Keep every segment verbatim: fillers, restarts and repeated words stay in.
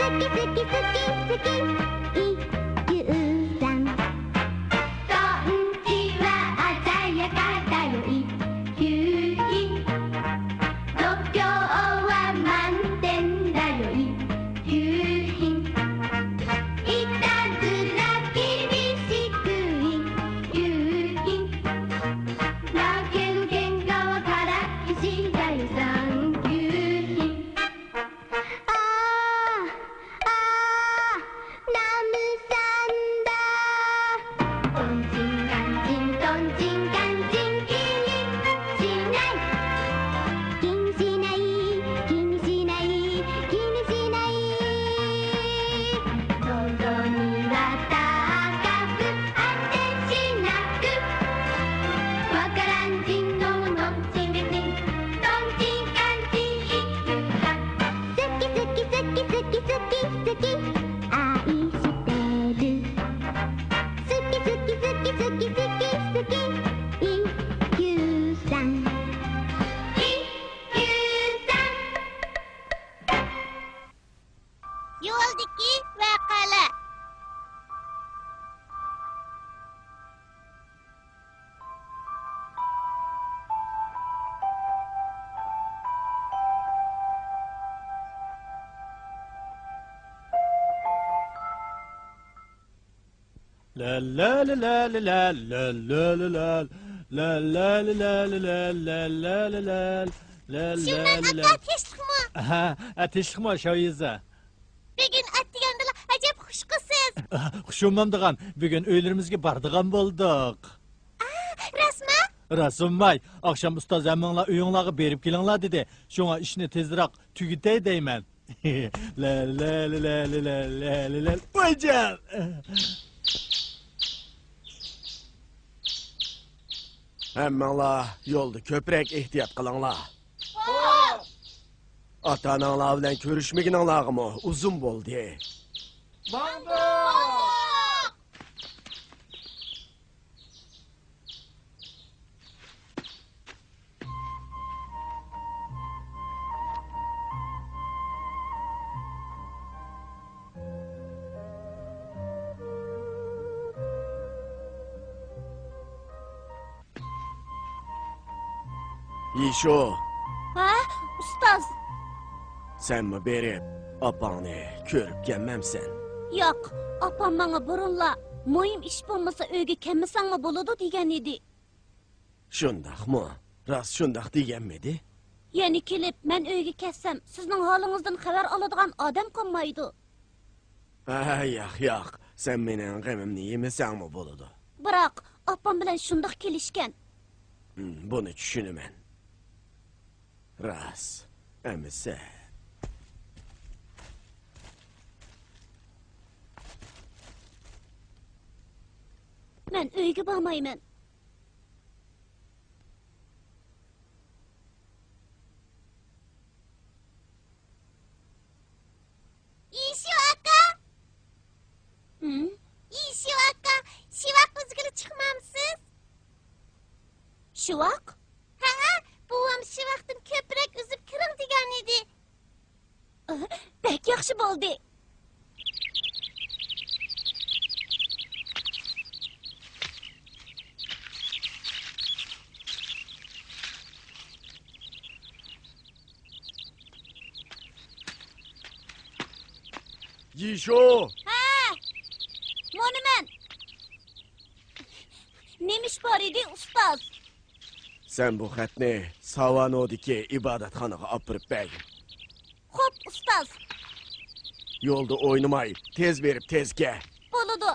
好き好き好き好き一休さん。トンチは鮮やかだよ一休品。度胸は満点だよ一休品。いたずら厳しく一休品。だけど喧嘩はからっきしだよ三級品。 ああ、ああ、ラムさんだ。トンチンカンチン、トンチンカンチン、気にしない。気にしない、気にしない、気にしない。喉には高く当てしなく。わからんちん、ののんちん、りんちん、トンチンカンチン、一休さん。 好き好き好き好き好き好き愛してる。好き好き好き好き好き好き一休さん。一休さん。 يولدىكى ۋەقەلەر. شۇمەن ئاكا، تىنچلىقمۇ؟ ئەھە، ئە، تىنچلىقمۇ، شاۋيىزا؟ بۈگۈن ئەتىگەندىلا ئەجەب خۇشقىسىز. خۇشۇمامدىغان، بۈگۈن ئۆيلىرىمىزگە بارىدىغان بولدۇق. ئا، راستمۇ؟ راست بولماي، ئاخشام ئۇستاز ھەممىڭلار ئۆيۈڭلارغا بېرىپ كېلىڭلار دېدى. شۇڭا ئىشنى تېزراق تۈگىتەي دەيمەن. لا، لا، لا. ۋايجان! ھەممىڭلار يولدا كۆپرەك ئېھتىيات قىلىڭلار. ئاتا-ئاناڭلار بىلەن كۆرۈشمىگىنىڭلارغىمۇ ئۇزۇن بولدى. ماڭدۇق! يىشۇ. ھە، ئۇستاز؟ سەنمۇ بېرىپ، ئاپاڭنى كۆرۈپ كەلمەمسەن؟ ياق، ئاپام ماڭا بۇرۇنلا، مۇھىم ئىش بولمىسا ئۆيگە كەلمىسەڭمۇ بولىدۇ دېگەن ئىدى. شۇنداقمۇ؟ راست شۇنداق دېگەنمىدى؟ يەنە كېلىپ، مەن ئۆيگە كەتسەم، سىزنىڭ ھالىڭىزدىن خەۋەر ئالىدىغان ئادەم قالمايدۇ. ھە، ياق، ياق، سەن مېنىڭ غېمىمنى يېمىسەڭمۇ بولىدۇ. بىراق، ئاپام بىلەن شۇنداق كېلىشكەن. ھىم، بۇنى چۈشىنىمەن. راست، ئەمىسە. مەن ئۆيگە بارمايمەن. يىشۇ ئاكا! ھىم؟ يىشۇ ئاكا، شىۋاق ئۈزگىلى چىقمامسىز؟ شىۋاق؟ ھەئە، بوۋام شىۋاقتىن كۆپرەك ئۈزۈپ كىرىڭ دېگەن ئىدى. بەك ياخشى بولدى. يىشۇ! ھە! مۇنۇ مەن! نېمە ئىش بار ئىدى، ئۇستاز؟ سەن بۇ خەتنى ساۋانودىكى ئىبادەتخانىغا ئاپىرىپ بەرگىن. خوپ، ئۇستاز. يولدا ئوينىماي، تېز بېرىپ تېز كەل. بولىدۇ.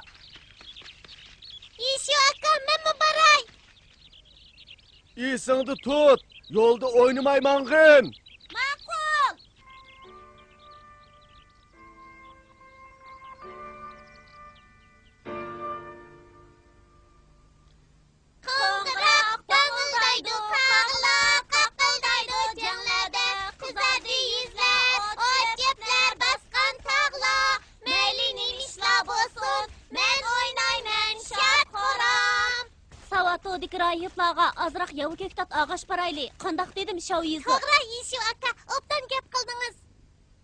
يىشۇ ئاكا، مەنمۇ باراي. ئېسىڭدە تۇت، يولدا ئوينىماي ماڭغىن. ماقۇل. قوڭغۇراق داڭغىلدايدۇ، قاغىلار قاقىلدايدۇ، جەڭلەردە قىزاردى يۈزلەر، ئوت-چۆپلەر باسقان تاغلار. مەيلى نېمە ئىشلار بولسۇن، مەن ئوينايمەن شاد-خۇرام. ساۋاتودىكى راھىبلارغا ئازراق ياۋا كۆكتات ئاغاچ بارايلى. قانداق دېدىم، شاۋيىزى؟ توغرا، يىشۇ ئاكا، ئوبدان گەپ قىلدىڭىز.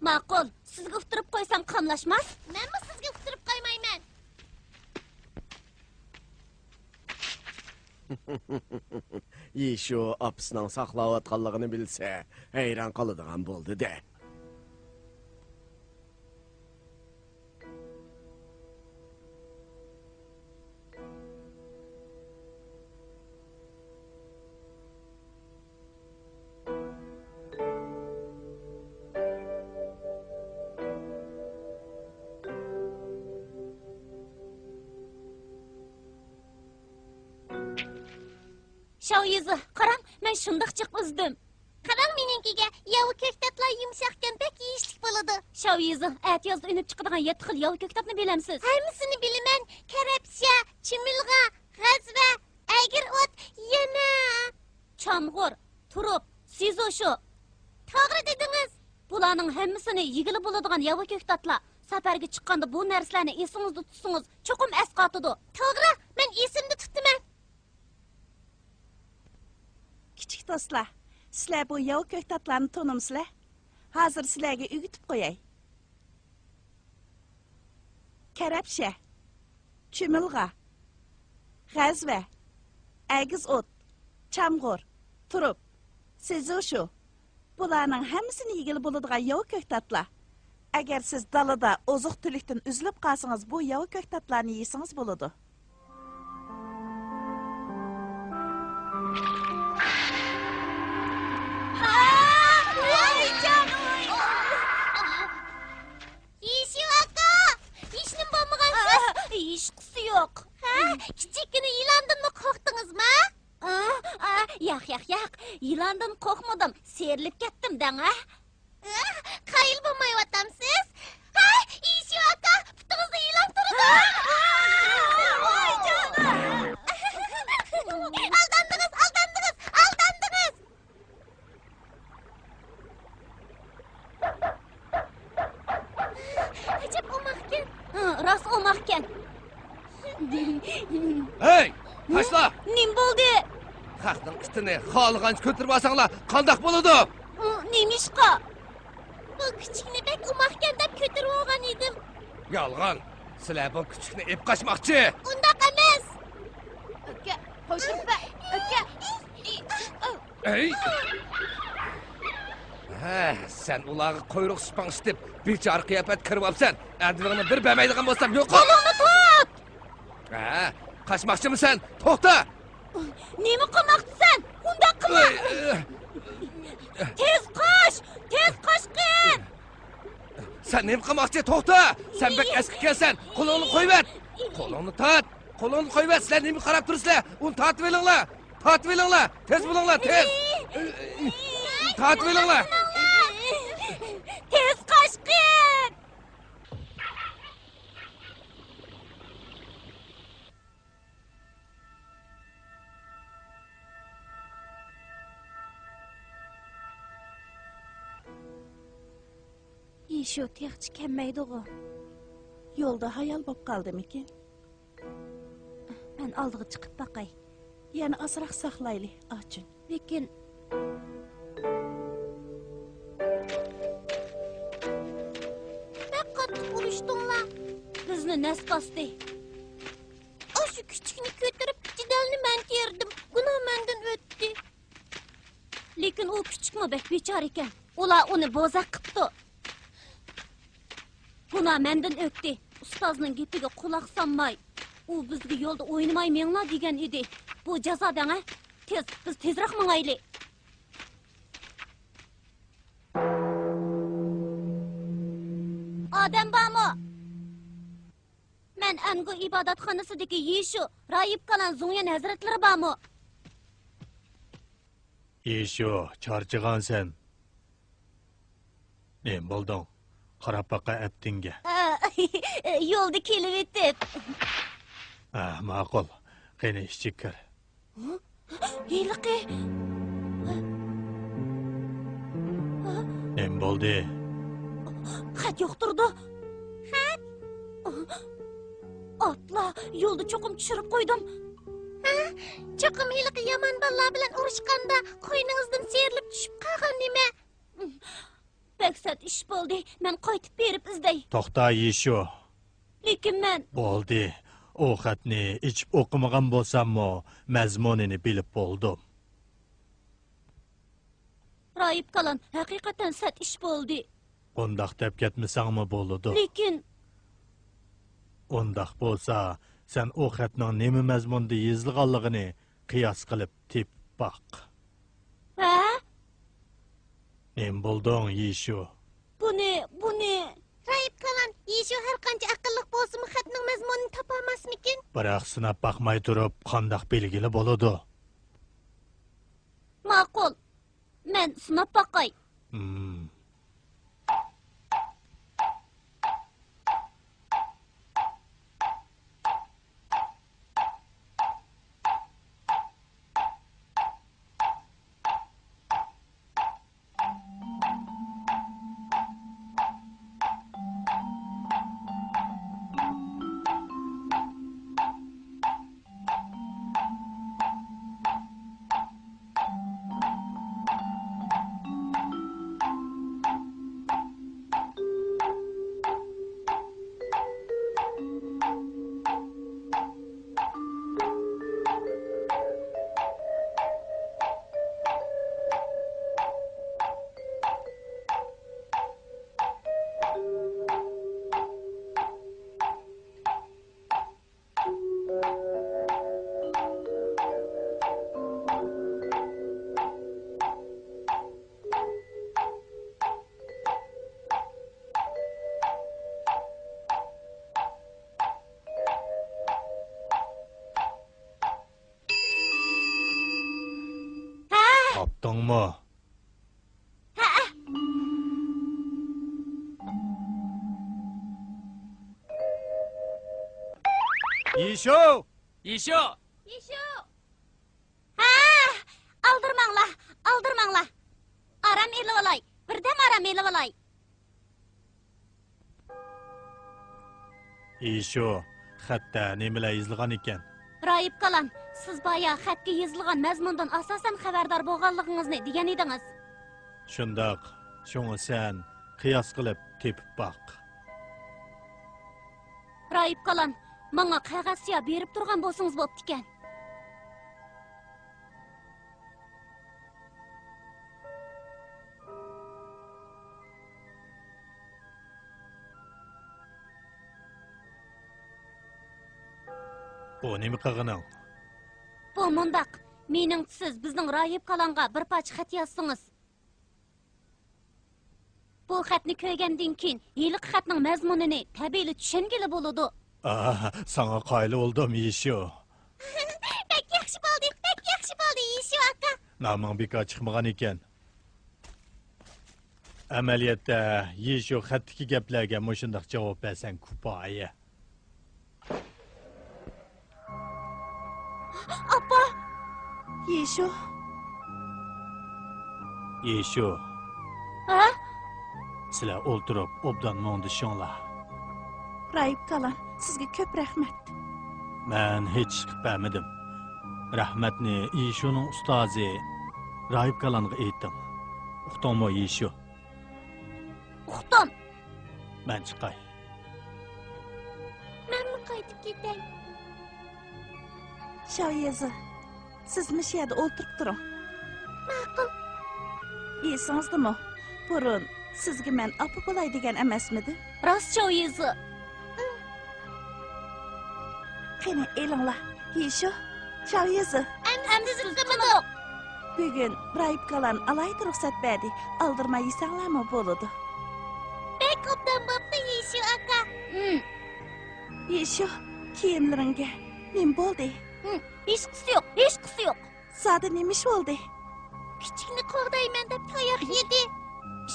ماقۇل، سىزگە ئۇتتۇرۇپ قويسام قاملاشماس؟ مەنمۇ سىزگە ئۇتتۇرۇپ قويمايمەن. يىشۇ ئاپىسىنىڭ ساقلاۋاتقانلىقىنى بىلسە، ھەيران قالىدىغان بولدى-دە. 小姨子، قاراڭ، مەن شۇنداق جىق ئۈزدۈم. قاراڭ مېنىڭكىگە، ياۋا كۆكتاتلار يۇمشاقكەن، بەك يېيىشلىك بولىدۇ. 小姨子، ئەتىيازدا ئۈنۈپ چىقىدىغان يەتتە خىل ياۋا كۆكتاتنى بىلەمسىز؟ ھەممىسىنى بىلىمەن. كەرەپشە، چىمىلغا، غەزۋە، ئەگىر ئوت، يەنە چامغۇر، تۇرۇپ، سىزوشۇ. توغرا دېدىڭىز. بۇلارنىڭ ھەممىسىنى يېگىلى بولىدىغان ياۋا كۆكتاتلار. سەپەرگە چىققاندا بۇ نەرسىلەرنى ئېسىڭىزدە تۇتسىڭىز، چوقۇم ئەسقاتىدۇ. توغرا، مەن ئېسىمدە تۇتىمەن. كىچىك دوستلار، سىلەر بۇ ياۋا كۆكتاتلارنى تونۇمسىلەر؟ ھازىر سىلەرگە ئۆگىتىپ قوياي. كەرەپشە، چۈمۈلغا، غەزۋە، ئەگىز ئوت، چامغۇر، تۇرۇپ، سىزوشۇ. بۇلارنىڭ ھەممىسىنى يېگىلى بولىدىغان ياۋا كۆكتاتلار. ئەگەر سىز دالىدا ئوزۇق-تۈلۈكتىن ئۈزۈلۈپ قالسىڭىز، بۇ ياۋا كۆكتاتلارنى يېسىڭىز بولىدۇ. يىشىۋاكا! ھېچنېمە بولمىغانسىز؟ ھېچقىسى يوق. ھە؟ كىچىككىنە يىلاندىنمۇ قورقتىڭىزما؟ ئا، ئا، ياق، ياق، ياق. يىلاندىن قورقمىدىم. سىيرىلىپ كەتتىم دەڭ، ھە؟ ئا، قايىل بولمايۋاتامسىز؟ ھە، يىشىۋاكا، پۇتىڭىزدا يىلان تۇرىدۇ. ۋاي جانىم! ئالداندىڭىز، ئالداندىڭىز، ئالداندىڭىز! ئەجەب ئوماقكەن. ھە، راست ئوماقكەن. ھەي، تاشلا! نېمە بولدى؟ خەقنىڭ ئىتىنى خالىغانچە كۆتۈرۈپ ئالساڭلار قانداق بولىدۇ؟ نېمىشقا؟ بۇ كۈچۈكنى بەك ئوماقكەن دەپ كۆتۈرۈۋالغان ئىدىم. يالغان! سىلەر بۇ كۈچۈكنى ئېلىپ قاچماقچى! ئۇنداق ئەمەس! ئۆكە، قويدۇرۇپ بەر! ئۆكە! ئەي! ھە، سەن ئۇلارغا قۇيرۇق سۇپاڭ ئىشلىتىپ، بىچارە قىياپەتكە كىرىۋاپسەن. ئەدىلىڭنى بىر بەرمەيدىغان بولسام، يوقال! قولۇڭنى تۇت! ھە، قاچماقچىمۇ سەن؟ توختا! نېمە قىلماقچىسەن؟ ئۇنداق قىلما! ئەي! تېز قاچ! تېز قاچقىن! سەن نېمە قىلماقچى؟ توختا! سەن بەك ئەسكى ئىكەنسەن! قولۇڭنى قويۇۋەت! قولۇڭنى تارت! قولۇڭنى قويۇۋەت! سىلەر نېمىگە قاراپ تۇرىسىلەر؟ ئۇنى تارتىۋېلىڭلار! تارتىۋېلىڭلار! تېز بولۇڭلار، تېز! تارتىۋېلىڭلار! تېز قاچقىن! يىشۇ تېخىچە كەلمەيدىغۇ؟ يولدا ھايال بولۇپ قالدىمىكىن؟ مەن ئالدىغا چىقىپ باقاي. يەنە ئازراق ساقلايلى، ئاچۇن. لېكىن بەك قاتتىق ئۇرۇشتۇڭلار. بىزنى نەس باستى. ئاشۇ كۈچۈكنى كۆتۈرۈپ، جېدەلنى مەن كېرىدىم. گۇناھ مەندىن ئۆتتى. لېكىن ئۇ كۈچۈكمۇ بەك بىچارە ئىكەن. ئۇلار ئۇنى بوزەك قىپتۇ. گۇناھ مەندىن ئۆتتى. ئۇستازنىڭ گېپىگە قۇلاق سالماي، ئۇ بىزگە يولدا ئوينىماي مېڭىڭلار دېگەن ئىدى. بۇ جازا دەڭە. تېز، بىز تېزرەك ماڭايلى. ئادەم بارمۇ؟ مەن ئەنگۇ ئىبادەتخانىسىدىكى يىشۇ، راھىب كالان زۇڭيەن ھەزرەتلىرى بارمۇ؟ يىشۇ، چارچىغانسەن. نېمە بولدۇڭ؟ قاراپ باقاي ئەپتىڭگە. ئا، يولدا كېلىۋېتىپ. ئا، ماقۇل. قېنى، ئىچىگە كىر. ھېلىقى. نېمە بولدى؟ خەت يوقتۇرىدۇ. خەت؟ ئاتلا، يولدا چوقۇم چۈشۈرۈپ قويدۇم. ھە؟ چوقۇم ھېلىقى يامان بالىلار بىلەن ئۇرۇشقاندا قوينىڭىزدىن سىيرىلىپ چۈشۈپ قالغان نېمە؟ بەك سەت ئىش بولدى. مەن قايتىپ بېرىپ ئىزدەي. توختا، يىشۇ. لېكىن مەن بولدى. ئۇ خەتنى ئېچىپ ئوقۇمىغان بولساممۇ، مەزمۇنىنى بىلىپ بولدۇم. راھىب كالان، ھەقىقەتەن سەت ئىش بولدى. ئۇنداق دەپ كەتمىسەڭمۇ بولىدۇ. لېكىن ئۇنداق بولسا، سەن ئۇ خەتنىڭ نېمە مەزمۇندا يېزىلغانلىقىنى قىياس قىلىپ تېپىپ باق. ھە؟ نېمە بولدۇڭ، يىشۇ؟ بۇنى، بۇنى. راھىب كالان، يىشۇ ھەر قانچە ئەقىللىق بولسىمۇ، خەتنىڭ مەزمۇنىنى تاپالماسمىكىن؟ بىراق سىناپ باقماي تۇرۇپ قانداق بىلگىلى بولىدۇ؟ ماقۇل. مەن سىناپ باقاي. ھىم. ھە؟ تاپتىڭمۇ؟ ھە. يىشۇ! يىشۇ! يىشۇ! ھە! ئالدىرىماڭلار، ئالدىرىماڭلار. ئارام ئېلىۋالاي، بىردەم ئارام ئېلىۋالاي. يىشۇ، خەتتە نېمىلەر يېزىلغان ئىكەن؟ راھىب كالان، سىز بايا خەتكە يېزىلغان مەزمۇندىن ئاساسەن خەۋەردار بولغانلىقىڭىزنى دېگەن ئىدىڭىز. شۇنداق، شۇڭا سەن قىياس قىلىپ تېپىپ باق. راھىب كالان، ماڭا قەغەز سىيا بېرىپ تۇرغان بولسىڭىز بوپتىكەن. بۇ نېمە قىلغىنىڭ؟ بۇ مۇنداق، مېنىڭچە سىز بىزنىڭ راھىب كالانغا بىر پارچە خەت يازسىڭىز، بۇ خەتنى كۆرگەندىن كېيىن ھېلىقى خەتنىڭ مەزمۇنىنى تەبىئىيلا چۈشەنگىلى بولىدۇ. ئاھ، ساڭا قايىل بولدۇم، يىشۇ. بەك ياخشى بولدى، بەك ياخشى بولدى، يىشۇ ئاكا. نامىڭ بىكار چىقمىغان ئىكەن. ئەمەلىيەتتە، يىشۇ خەتتىكى گەپلەرگە مۇشۇنداق جاۋاب بەرسەڭ كۇپايە. ئاپا! يىشۇ. يىشۇ. ھە؟ سىلەر ئولتۇرۇپ ئوبدان مۇڭدىشىڭلار. راھىب كالان، سىزگە كۆپ رەھمەت. مەن ھېچ ئىش قىلىپ بەرمىدىم. رەھمەتنى يىشۇنىڭ ئۇستازى راھىب كالانغا ئېيتىڭ. ئۇقتۇڭمۇ، يىشۇ؟ ئۇقتۇم. مەن چىقاي. مەنمۇ قايتىپ كېتەي. شاۋيېزى، سىز مۇشۇ يەردە ئولتۇرۇپ تۇرۇڭ. ماقۇل. ئېسىڭىزدىمۇ؟ بۇرۇن سىزگە مەن ئاپا بولاي دېگەن ئەمەسمىدىم؟ راست، شاۋيېزى. قېنى، ئېلىڭلار. يىشۇ، شاۋيېزى. ئەمدى سىز تۇتۇڭ. بۈگۈن راھىب كالان ئالاھىدە رۇخسەت بەردى. ئالدىرىماي يېسەڭلارمۇ بولىدۇ. بەك ئوبدان بوپتۇ، يىشۇ ئاكا. ھىم. يىشۇ، كىيىملىرىڭگە نېمە بولدى؟ ھىم، ھېچقىسى يوق، ھېچقىسى يوق. زادى نېمە ئىش بولدى؟ كىچىكنى قوغدايمەن دەپ تاياق يېدى.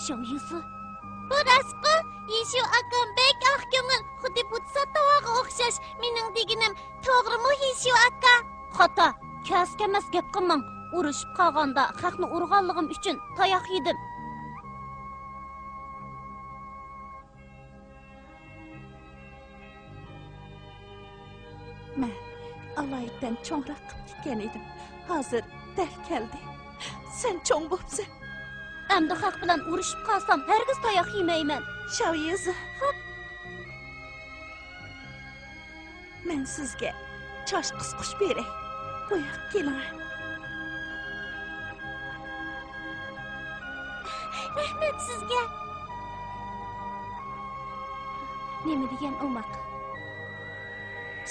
شاۋيېزى. بۇ راستقۇ؟ يىشۇ ئاكام بەك ئاق كۆڭۈل، خۇددى بۇتسات تاۋاغا ئوخشاش. مېنىڭ دېگىنىم توغرىمۇ، يىشۇ ئاكا؟ خاتا. كەس-كەمەس گەپ قىلماڭ. ئۇرۇشۇپ قالغاندا خەقنى ئۇرغانلىقىم ئۈچۈن تاياق يېدىم. مەن ئالايىتەن چوڭراق قىپ كەتكەن ئىدىم. ھازىر دەل كەلدى. سەن چوڭ بوپسەن. ئەمدى خەق بىلەن ئۇرۇشۇپ قالسام، ھەرگىز تاياق يېمەيمەن. شاۋيىزى. مەن سىزگە چاچ قىسقۇچ بېرەي. بۇ ياققا كېلىڭە. رەھمەت سىزگە. نېمە دېگەن ئوماق.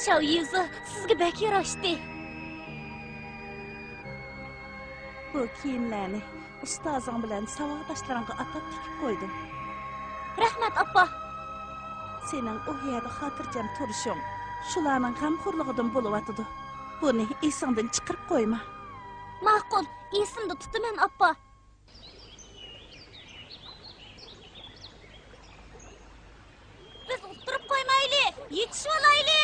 شاۋيىزى، سىزگە بەك ياراشتى. بۇ كىيىملەرنى ئۇستازىڭ بىلەن ساۋاقداشلىرىڭغا ئاتاپ تىكىپ قويدۇم. رەھمەت، ئاپا. سېنىڭ ئۇ يەردە خاتىرجەم تۇرۇشۇڭ شۇلارنىڭ غەمخورلۇقىدىن بولۇۋاتىدۇ. بۇنى ئېسىڭدىن چىقىرىپ قويما. ماقۇل، ئېسىمدە تۇتىمەن، ئاپا. بىز ئۇتتۇرۇپ قويمايلى، يېتىشىۋالايلى.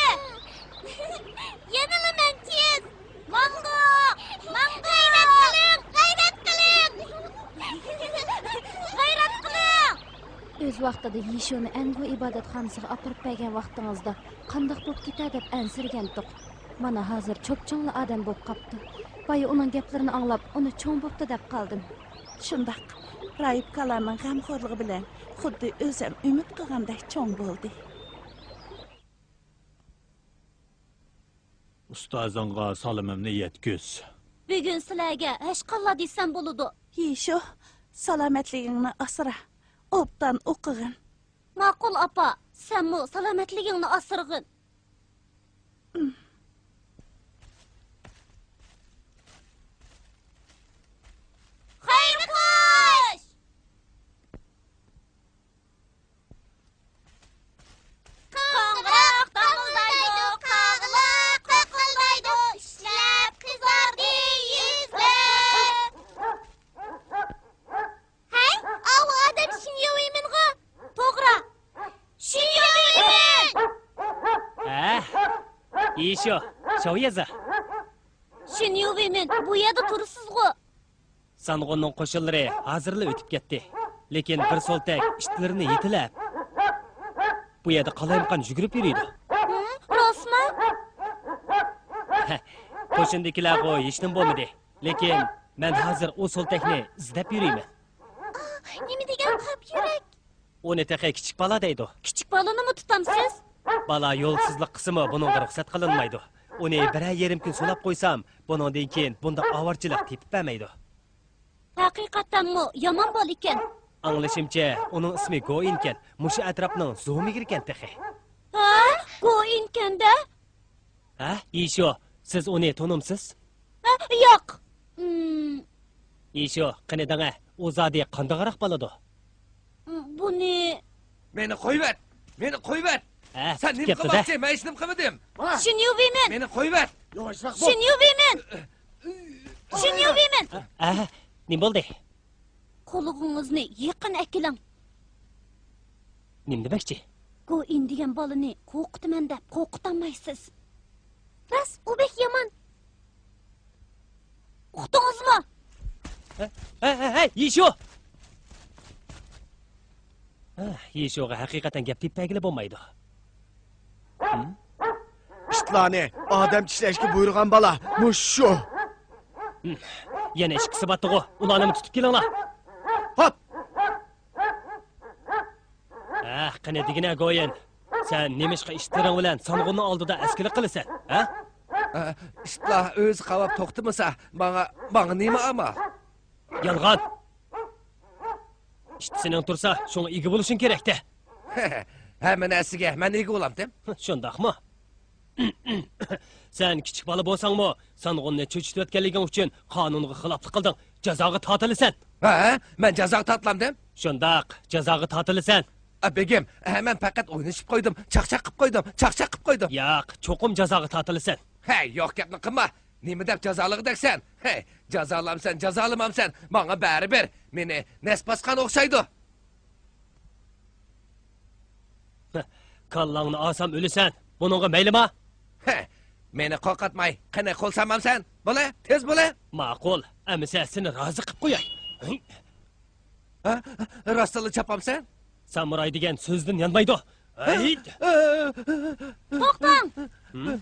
يەنىلا مەن تېز. ماڭدۇق، ماڭدۇق. غەيرەت قىلىڭ، غەيرەت قىلىڭ. غەيرەت قىلىڭ. ئۆز ۋاقتىدا يىشۇنى ئەنغۇ ئىبادەتخانىسىغا ئاپىرىپ بەرگەن ۋاقتىڭىزدا قانداق بولۇپ كېتەر دەپ ئەنسىرىگەنتۇق. مانا ھازىر چوپچوڭلا ئادەم بولۇپ قاپتۇ. بايا ئۇنىڭ گەپلىرىنى ئاڭلاپ، ئۇنى چوڭ بوپتۇ دەپ قالدىم. شۇنداق، رايىپكالارنىڭ غەمخورلۇقى بىلەن خۇددى ئۆزۈم ئۈمىد قىلغاندەك چوڭ بولدى. ئۇستازىڭغا سالىمىمنى يەتكۈز. بۈگۈن سىلەرگە ھەشقاللا دېسەم بولىدۇ. يىشۇ، سالامەتلىكىڭنى ئاسرا، ئوبدان ئوقۇغىن. ماقۇل، ئاپا، سەنمۇ سالامەتلىكىڭنى ئاسرىغىن. خەير خوش! قوڭغۇراق داڭغىلدايدۇ، قاغىلار قىقىلدايدۇ، ئىشلەپ قىزاردى يۈزلەر. ھەي، ئاۋۇ ئادەم شىنيۇۋېيمىنغۇ؟ توغرا. شىنيۇۋېيمىن! ھە؟ يىشۇ، شاۋيىزى. شىنيۇۋېيمىن، بۇ يەردە تۇرىسىزغۇ؟ سانغۇننىڭ قوشۇنلىرى ھازىرلا ئۆتۈپ كەتتى. لېكىن بىر سولتەك ئىتلىرىنى يېتىلەپ، بۇ يەردە قالايمىقان يۈگۈرۈپ يۈرىدۇ. ھە؟ راستمۇ؟ قوشۇندىكىلەرغۇ ھېچنېمە بولمىدى. لېكىن مەن ھازىر ئۇ سولتەكنى ئىزدەپ يۈرىمەن. ئاھ، نېمە دېگەن پاك يۈرەك! ئۇنى تېخى كىچىك بالا دەيدۇ. كىچىك بالىنىمۇ تۇتامسىز؟ بالا يولسىزلىق قىلسىمۇ بۇنىڭغا رۇخسەت قىلىنمايدۇ. ئۇنى بىرەر يېرىم كۈن سولاپ قويسام، بۇنىڭدىن كېيىن بۇنداق ئاۋارىچىلىق تېپىپ بەرمەيدۇ. ھەقىقەتەنمۇ يامان بالا ئىكەن. ئاڭلىشىمچە، ئۇنىڭ ئىسمى گوئىنكەن، مۇشۇ ئەتراپنىڭ زومىگىرىكەن تېخى. ھە؟ گوئىنكەن-دە؟ ھە، يىشۇ، سىز ئۇنى تونۇمسىز؟ ھە، ياق. ئىم. يىشۇ، قېنى دەڭە، ئۇ زادى قانداقراق بولىدۇ؟ بۇنى. مېنى قويۇۋەت! مېنى قويۇۋەت! ھە، سەن نېمە قىلماقچى؟ مەن ھېچنېمە قىلمىدىم. شىنيۇۋېيمىن! مېنى قويۇۋەت! ياۋاشراق بول! شىنيۇۋېيمىن! شىنيۇۋېيمىن! ھە، نېمە بولدى؟ قولىقىڭىزنى يېقىن ئەكېلىڭ. نېمە دېمەكچى؟ گوئىن دېگەن بالىنى قورقۇتىمەن دەپ قورقۇتالمايسىز. راست، ئۇ بەك يامان. ئۇقتىڭىزمۇ؟ ھە، ھە، ھە، ھە، يىشۇ! ھە، يىشۇغا ھەقىقەتەن گەپ تېپىپ بەرگىلى بولمايدۇ. ھىم؟ ئىتلارنى ئادەم چىشلەشكە بۇيرۇغان بالا مۇشۇ. ھىم، يەنە ئىككىسى باتتىغۇ، ئۇلارنىمۇ تۇتۇپ كېلىڭلار. ھاپ! ھە، قېنى دېگىنە گوئىن، سەن نېمىشقا ئىتلىرىڭ بىلەن سانغۇننىڭ ئالدىدا ئەسكىلىك قىلىسەن، ھە؟ ئە، ئىتلار ئۆزى قاۋاپ توختىمىسا، ماڭا، ماڭا نېمە ئامال؟ يالغان! ئىت سېنىڭ تۇرسا، شۇڭا ئىگە بولۇشۇڭ كېرەكتە. ھەممە نەرسىگە مەن ئىگە بولامتىم؟ شۇنداقمۇ؟ سەن كىچىك بالا بولساڭمۇ، سانغۇننى چۆچۈتۈۋەتكەنلىكىڭ ئۈچۈن قانۇنغا خىلاپلىق قىلدىڭ، جازاغا تارتىلىسەن. ھە؟ مەن جازاغا تارتىلامدىم؟ شۇنداق، جازاغا تارتىلىسەن. ئە، بېگىم، ھە، مەن پەقەت ئوينىشىپ قويدۇم، چاقچاق قىپ قويدۇم، چاقچاق قىپ قويدۇم. ياق، چوقۇم جازاغا تارتىلىسەن. ھە، يوق گەپنى قىلما. نېمە دەپ جازالىغۇدەكسەن؟ ھەي، جازالامسەن، جازالىمامسەن، ماڭا بەرىبىر. مېنى نەس باسقان ئوخشايدۇ. ھە، كاللاڭنى ئالسام ئۆلىسەن. بۇنىڭغا مەيلىما؟ ھە، مېنى قورقۇتماي، قېنى قول سالمامسەن؟ بولە، تېز بولە. ماقۇل، ئەمىسە سېنى رازى قىپ قوياي. ھە؟ راستلا چاپامسەن؟ سامۇراي دېگەن سۆزدىن يانمايدۇ. ھەي! توختاڭ! ھىم؟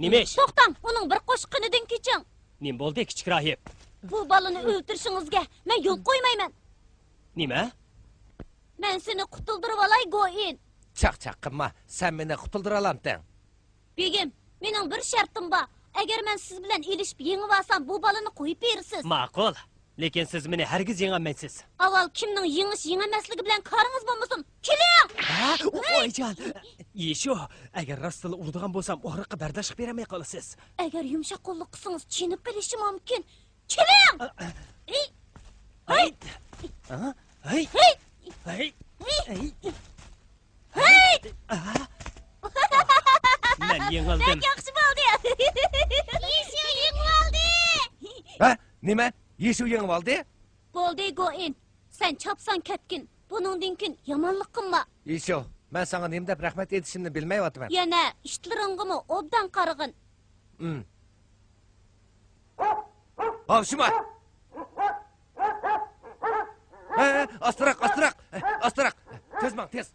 نېمە ئىش؟ توختاڭ، ئۇنىڭ بىر قوشقىنىدىن كېچىڭ. نېمە بولدى، كىچىك راھىب؟ بۇ بالىنى ئۆلتۈرۈشىڭىزگە مەن يول قويمايمەن. نېمە؟ مەن سېنى قۇتۇلدۇرۇۋالاي، گوئىن. چاقچاق قىلما، سەن مېنى قۇتۇلدۇرالامتىڭ؟ بېگىم، مېنىڭ بىر شەرتىم بار. ئەگەر مەن سىز بىلەن ئېلىشىپ يېڭىۋالسام، بۇ بالىنى قويۇپ بېرىسىز. ماقۇل. لېكىن سىز مېنى ھەرگىز يېڭەلمەيسىز. ئاۋۋال كىمنىڭ يېڭىش-يېڭەلمەسلىكى بىلەن كارىڭىز بولمىسۇن. كېلىڭ! ھە؟ ئۇ-، ئايجان! يىشۇ، ئەگەر راستلا ئۇرىدىغان بولسام، ئاغرىققا بەرداشلىق بېرەلمەي قالىسىز. ئەگەر يۇمشاق قوللۇق قىلسىڭىز، چېنىپ قېلىشى مۇمكىن. كېلىڭ! ھەي! ھەي! ھەي! ھەي! ھەي! ھەي! ھەي! مەن يېڭىلدىم. بەك ياخشى بولدى. يىشۇ يېڭىۋالدى. ھە؟ نېمە؟ يىشۇ يېڭىۋالدى؟ بولدى، گوئىن. سەن چاپسان كەتكىن. بۇنىڭدىن كېيىن يامانلىق قىلما. يىشۇ، مەن ساڭا نېمە دەپ رەھمەت ئېيتىشىمنى بىلمەيۋاتىمەن. يەنە ئىتلىرىڭغىمۇ ئوبدان قارىغىن. ئىم. ھاۋشىما! ھە، ھە، ئاستىراق، ئاستىراق، ئاستىراق. تېز ماڭ، تېز.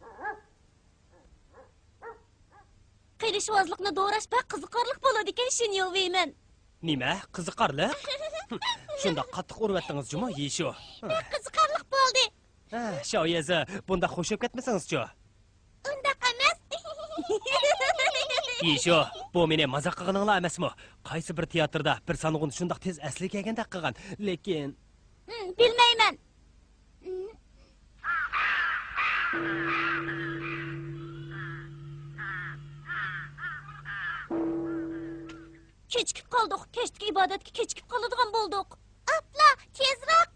قېرىشۋازلىقنى دوراش بەك قىزىقارلىق بولىدىكەن، شىنيۇ ۋېيمەن. نېمە؟ قىزىقارلىق؟ شۇنداق قاتتىق ئۇرۇۋەتتىڭىز جۇمۇ، يىشۇ. بەك قىزىقارلىق بولدى. ھە، شاۋيەزى، بۇنداق خۇشياپ كەتمىسىڭىزچۇ؟ ئۇنداق ئەمەس. يىشۇ، بۇ مېنى مازاق قىلغىنىڭلار ئەمەسمۇ؟ قايسى بىر تىياتىردا بىر سانغۇن شۇنداق تېز ئەسلىگە كەلگەندەك قىلغان، لېكىن. ھىم، بىلمەيمەن. كېچىكىپ قالدۇق. كەچتىكى ئىبادەتكە كېچىكىپ قالىدىغان بولدۇق. ئاپلا، تېزراق!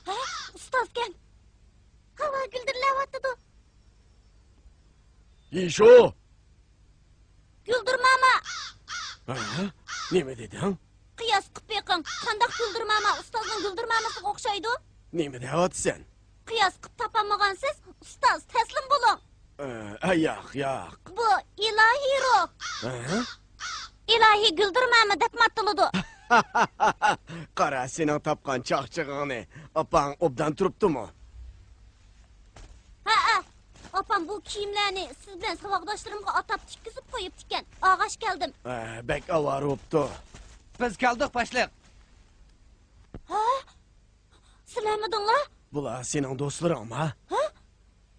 ھە، ئۇستازكەن. ھاۋا گۈلدۈرلەۋاتىدۇ. يىشۇ! گۈلدۈر ماما! ھە؟ نېمە دېدىڭ؟ قىياس قىپ بېقىڭ، قانداق گۈلدۈر ماما ئۇستازنىڭ گۈلدۈر مامىسىغا ئوخشايدۇ؟ نېمە دەۋاتىسەن؟ قىياس قىپ تاپالمىغانسىز، ئۇستاز، تەسلىم بولۇڭ. ئە، ياق، ياق. بۇ ئىلاھىي روھ. ھە؟ ئىلاھىي گۈلدۈر ماما دەپمۇ ئاتىلىدۇ. قارا، سېنىڭ تاپقان چاقچىقىڭنى. ئاپاڭ ئوبدان تۇرۇپتۇمۇ؟ ھەئە، ئاپام بۇ كىيىملەرنى سىز بىلەن ساۋاقداشلىرىمغا ئاتاپ تىككۈزۈپ قويۇپتىكەن. ئاغاش كەلدىم. ھە، بەك ئاۋارە بوپتۇ. بىز كەلدۇق، باشلىق. ھە؟ سىلەرمىدىڭلار؟ بۇلار سېنىڭ دوستلىرىڭما؟ ھە؟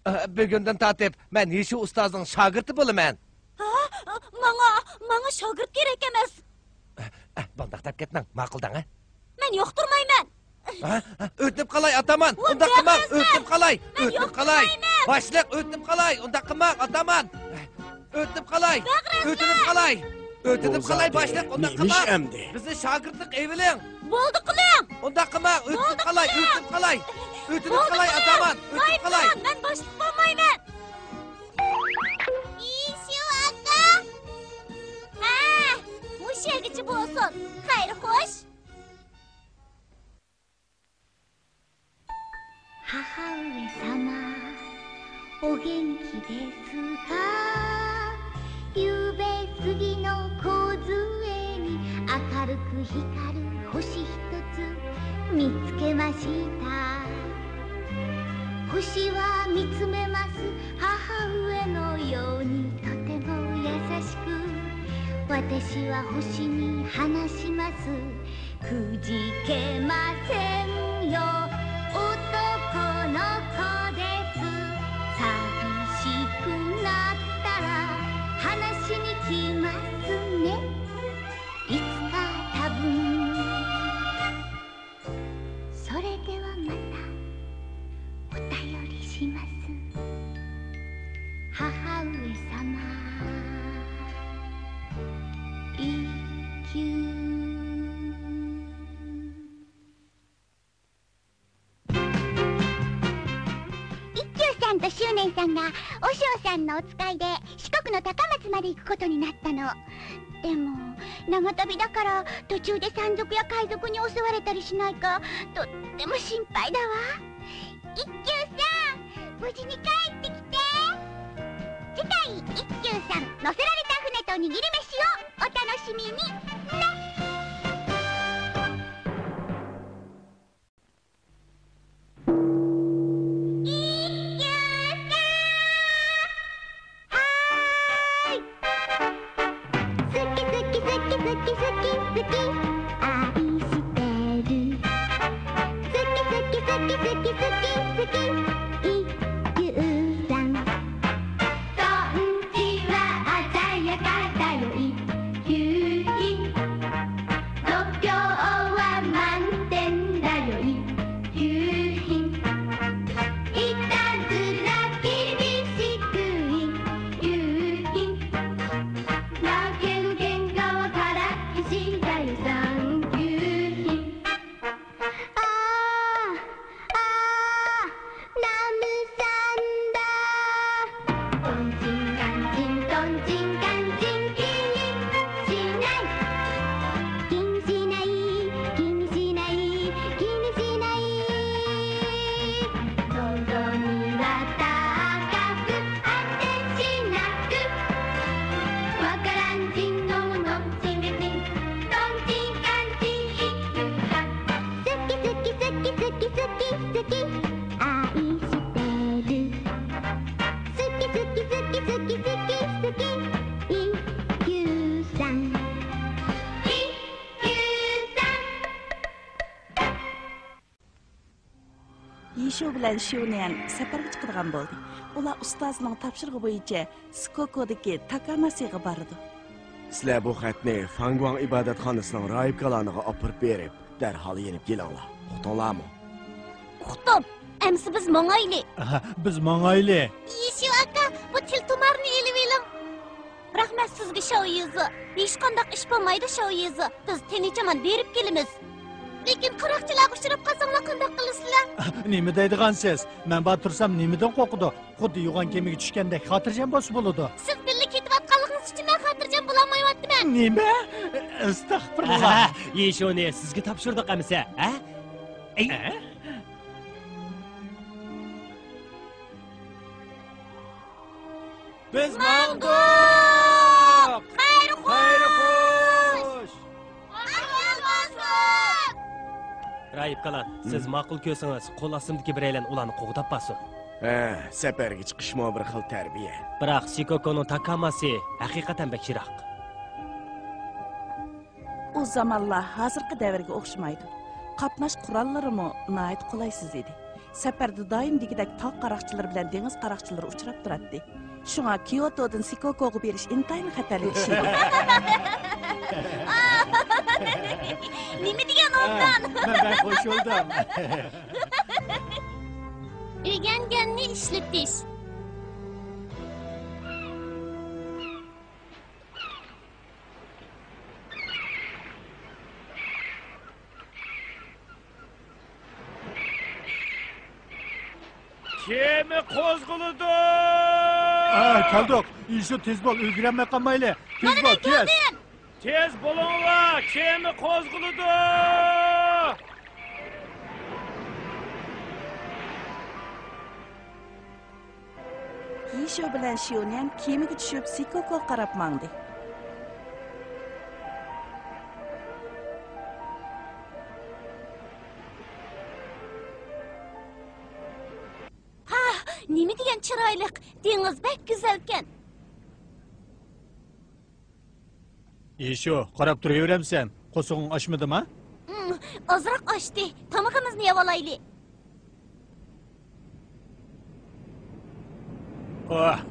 ئە، بۈگۈندىن تارتىپ مەن يىشۇ ئۇستازنىڭ شاگىرتى بولىمەن. ھە؟ ماڭا، ماڭا شاگىرت كېرەك ئەمەس. ئە، ئە، بۇنداق دەپ كەتمەڭ، ماقۇل دەڭ، ھە؟ مەن ياقتۇرمايمەن. ھە؟ ھە؟ ئۆتۈنۈپ قالاي، ئاتامان، ئۇنداق قىلماڭ، ئۆتۈنۈپ قالاي، ئۆتۈنۈپ قالاي. باشلىق، ئۆتۈنۈپ قالاي، ئۇنداق قىلماڭ، ئاتامان. ئۆتۈنۈپ قالاي، ئۆتۈنۈپ قالاي، ئۆتۈنۈپ قالاي، باشلىق، ئۇنداق قىلماڭ. بىزنى شاگىرتلىق ئېۋىلىڭ. بولدى قىلىڭ. ئۇنداق قىلماڭ، ئۆتۈنۈپ قالاي، ئۆتۈنۈپ قالاي. ئۆتۈنۈپ قالاي، ئاتامان، ئۆتۈنۈپ قالاي. مەن باشلىق بولمايمەن. يىشۇ ئاكا. ھە، مۇشۇ يەرگىچە بولسۇن. خەير، خوش. 母上様、お元気ですか？ 夕べ過ぎの洪水に明るく光る星一つ見つけました。星は見つめます、母上のようにとても優しく。私は星に話します。 くじけませんよ、男の子です。寂しくなったら話しに来ますね。いつか多分。それではまた。 お便りします。母上様。 一休さんと執念さんが和尚さんのお使いで四国の高松まで行くことになったの。でも、長旅だから途中で山賊や海賊に襲われたりしないか、とっても心配だわ。 一休さん、無事に帰ってきて。次回、一休さん、乗せられた船と握り飯をお楽しみに。ね。一休さん。はーい。好き好き好き好き好き好き。好き好き好き好き、一休さん。トンチは鮮やかだよ、一休品。度胸は満点だよ、一休品。いたずら厳しく、一休品。だけど喧嘩はからっきしだよ、三級品。ああ、ああ、ラムさんだ。トンチンカンチン、トンチンカンチン、気にしない。気にしない、気にしない、気にしない。喉には高く、果てしなく。わからんちんのものんちんでちん。トンチンカンチン、一休さん。好き好き好き好き好き好き、愛してる。好き好き好き好き好き好き、一休さん。一休さん。 يىشۇ بىلەن شيۇنيەن سەپەرگە چىقىدىغان بولدى. ئۇلار ئۇستازىنىڭ تاپشۇرۇقى بويىچە سىكوكودىكى تاكاماسىغا بارىدۇ. سىلەر بۇ خەتنى فاڭگۇاڭ ئىبادەتخانىسىنىڭ راھىب كالانىغا ئاپىرىپ بېرىپ، دەرھال يېنىپ كېلىڭلار. ئۇقتۇڭلارمۇ؟ ئۇقتۇم. ئەمسە بىز ماڭايلى. ئاھا، بىز ماڭايلى. يىشۇ ئاكا، بۇ تىل تۇمارنى ئېلىۋېلىڭ. رەھمەت سىزگە، شاۋيىزى. ھېچقانداق ئىش بولمايدۇ، شاۋيىزى. بىز تىنچ-ئامان بېرىپ كېلىمىز. لېكىن قاراقچىلارغا ئۇچراپ قالساڭلار قانداق قىلىسىلەر؟ نېمە دەيدىغانسىز؟ مەن بار تۇرسام نېمىدىن قورقىدۇ؟ خۇددى يوغان كېمىگە چۈشكەندەك خاتىرجەم بولسا بولىدۇ. سىز بىللە كېتىۋاتقانلىقىڭىز ئۈچۈن مەن خاتىرجەم بولالمايۋاتىمەن. نېمە؟ ئەستەغپۇرۇللا. ھە، يىشۇنى سىزگە تاپشۇردۇق ئەمىسە، ھە؟ ئەي. ھە؟ بىز ماڭدۇق! خەير خوش! خەير خوش! ئامان بولسۇن! راھىب كالان، سىز ماقۇل كۆرسىڭىز، قول ئاستىمدىكى بىرەيلەن ئۇلارنى قوغداپ بارسۇن. ھە، سەپەرگە چىقىشمۇ بىر خىل تەربىيە. بىراق سىكوكونىڭ تاكاماسى ھەقىقەتەن بەك يىراق. ئۇ زامانلار ھازىرقى دەۋرگە ئوخشىمايدۇ. قاتناش قوراللىرىمۇ ناھايىتى قولايسىز ئىدى. سەپەردە دائىم دېگۈدەك تاغ قاراقچىلىرى بىلەن دېڭىز قاراقچىلىرى ئۇچراپ تۇراتتى. شۇڭا كىيوتودىن سىكوكوغا بېرىش ئىنتايىن خەتەرلىك ئىش ئىدى. نېمە دېگەن ئوبدان! مەن بەك خۇش بولدۇم. ئۆگەنگەننى ئىشلىتىش. كېمە قوزغىلىدۇ! ھە، كەلدۇق. يىشۇ، تېز بول، ئۈلگۈرەلمەي قالمايلى. تېز بول، تېز. تېز بولۇڭلار، كېمە قوزغىلىدۇ! يىشۇ بىلەن شيۇنيەن كېمىگە چۈشۈپ، سىكوكوغا قاراپ ماڭدى. ھا، نېمە دېگەن چىرايلىق، دېڭىز بەك گۈزەلكەن. يىشۇ، قاراپ تۇرۇۋېرەمسەن؟ قورسىقىڭ ئاچمىدىما؟ ئىم، ئازراق ئاچتى. تامىقىمىزنى يەۋالايلى. ئاھ.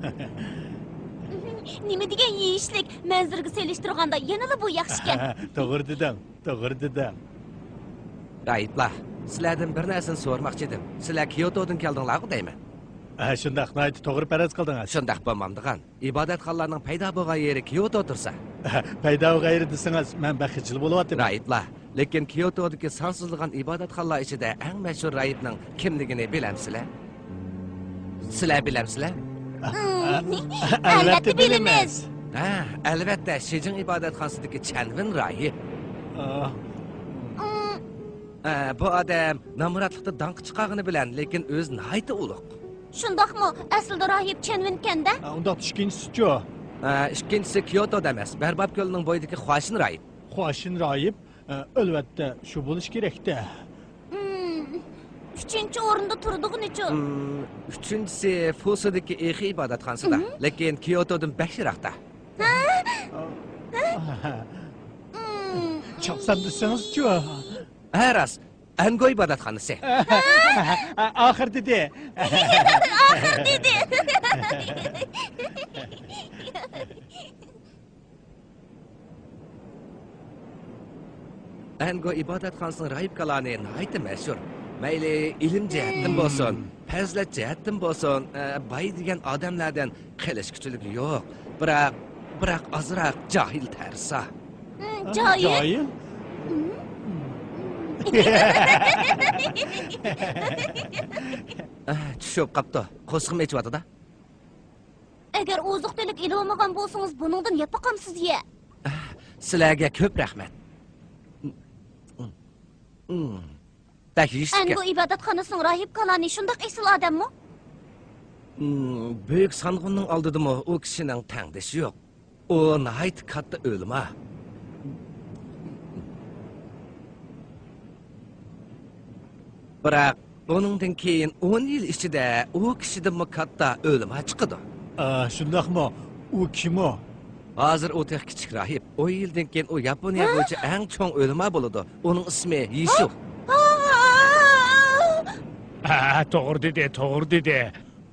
نېمە دېگەن يېيىشلىك، مەنزىرىگە سېلىشتۇرغاندا يەنىلا بۇ ياخشىكەن. توغرا دېدىڭ، توغرا دېدىڭ. راھىبلار، سىلەردىن بىر نەرسىنى سورىماقچى ئىدىم. سىلەر كيوتودىن كەلدىڭلارغۇ دەيمەن؟ ھە، شۇنداق، ناھايىتى توغرا پەرەز قىلدىڭىز. شۇنداق بولمامدىغان. ئىبادەتخانىلارنىڭ پەيدا بولغان يېرى كيوتو تۇرسا. پەيدا بولغان يېرى دېسىڭىز، مەن بەك خىجىل بولۇۋاتىمەن. راھىبلار، لېكىن كيوتودىكى سانسىزلىغان ئىبادەتخانىلار ئىچىدە ئەڭ مەشھۇر راھىبنىڭ كىملىكىنى بىلەمسىلەر؟ سىلەر بىلەمسىلەر؟ ئەلۋەتتە بىلىمىز. ھە، ئەلۋەتتە، شىجىڭ ئىبادەتخانىسىدىكى چەنۋىن راھىب. ئا. ئە، بۇ ئادەم نامراتلىقتا داڭقى چىقارغىنى بىلەن، لېكىن ئۆزى ناھايىتى ئۇلۇغ. شۇنداقمۇ؟ ئەسلىدە راھىب چەنۋىنكەندە؟ ئۇنداقتا ئىككىنچىسىچۇ؟ ئە، ئىككىنچىسى كيوتودا ئەمەس، بەرباب كۆلىنىڭ بويىدىكى خۇاشىن راھىب. خۇاشىن راھىب؟ ئە، ئەلۋەتتە، شۇ بولۇشى كېرەكتە. ئۈچىنچى ئورۇندا تۇرىدىغىنىچۇ؟ ئۈچىنچىسى فۇسۇدىكى ئېخى ئىبادەتخانىسىدا، لېكىن كيوتودىن بەك يىراقتا. ھە؟ چاپسان دېسىڭىزچۇ؟ ھە، راست. ئەنگو ئىبادەتخانىسى. ئاخىر دېدى. ئاخىر دېدى. ئەنگو ئىبادەتخانىسىنىڭ راھىب كالانى ناھايىتى مەشھۇر. مەيلى ئىلىم جەھەتتىن بولسۇن، پەزىلەت جەھەتتىن بولسۇن، ئە، باي دېگەن ئادەملەردىن قېلىشقۇچىلىقى يوق. بىراق، بىراق ئازراق جاھىل تەرسا. ھىم، جاھىل؟ جاھىل؟ ئە، چۈشۈپ قاپتۇ. قورسىقىم ئېچىۋاتىدۇ. ئەگەر ئوزۇق-تۈلۈك ئېلىۋالمىغان بولسىڭىز، بۇنىڭدىن يەپ باقامسىز يە. سىلەرگە كۆپ رەھمەت. بەك يېيىشلىك. ئەنگو ئىبادەتخانىسىنىڭ راھىب كالانى شۇنداق ئېسىل ئادەممۇ؟ بۈيۈك سانغۇننىڭ ئالدىدىمۇ ئۇ كىشىنىڭ تەڭدىشى يوق. ئۇ ناھايىتى كاتتا ئۆلىما. بىراق، بۇنىڭدىن كېيىن ئون يىل ئىچىدە ئۇ كىشىدىنمۇ كاتتا ئۆلىما چىقىدۇ. ئا، شۇنداقمۇ؟ ئۇ كىم ئۇ؟ ھازىر ئۇ تېخى كىچىك راھىب. ئون يىلدىن كېيىن ئۇ ياپونىيە بويىچە ئەڭ چوڭ ئۆلىما بولىدۇ. ئۇنىڭ ئىسمى يىشۇ. ھە، توغرا دېدى، توغرا دېدى.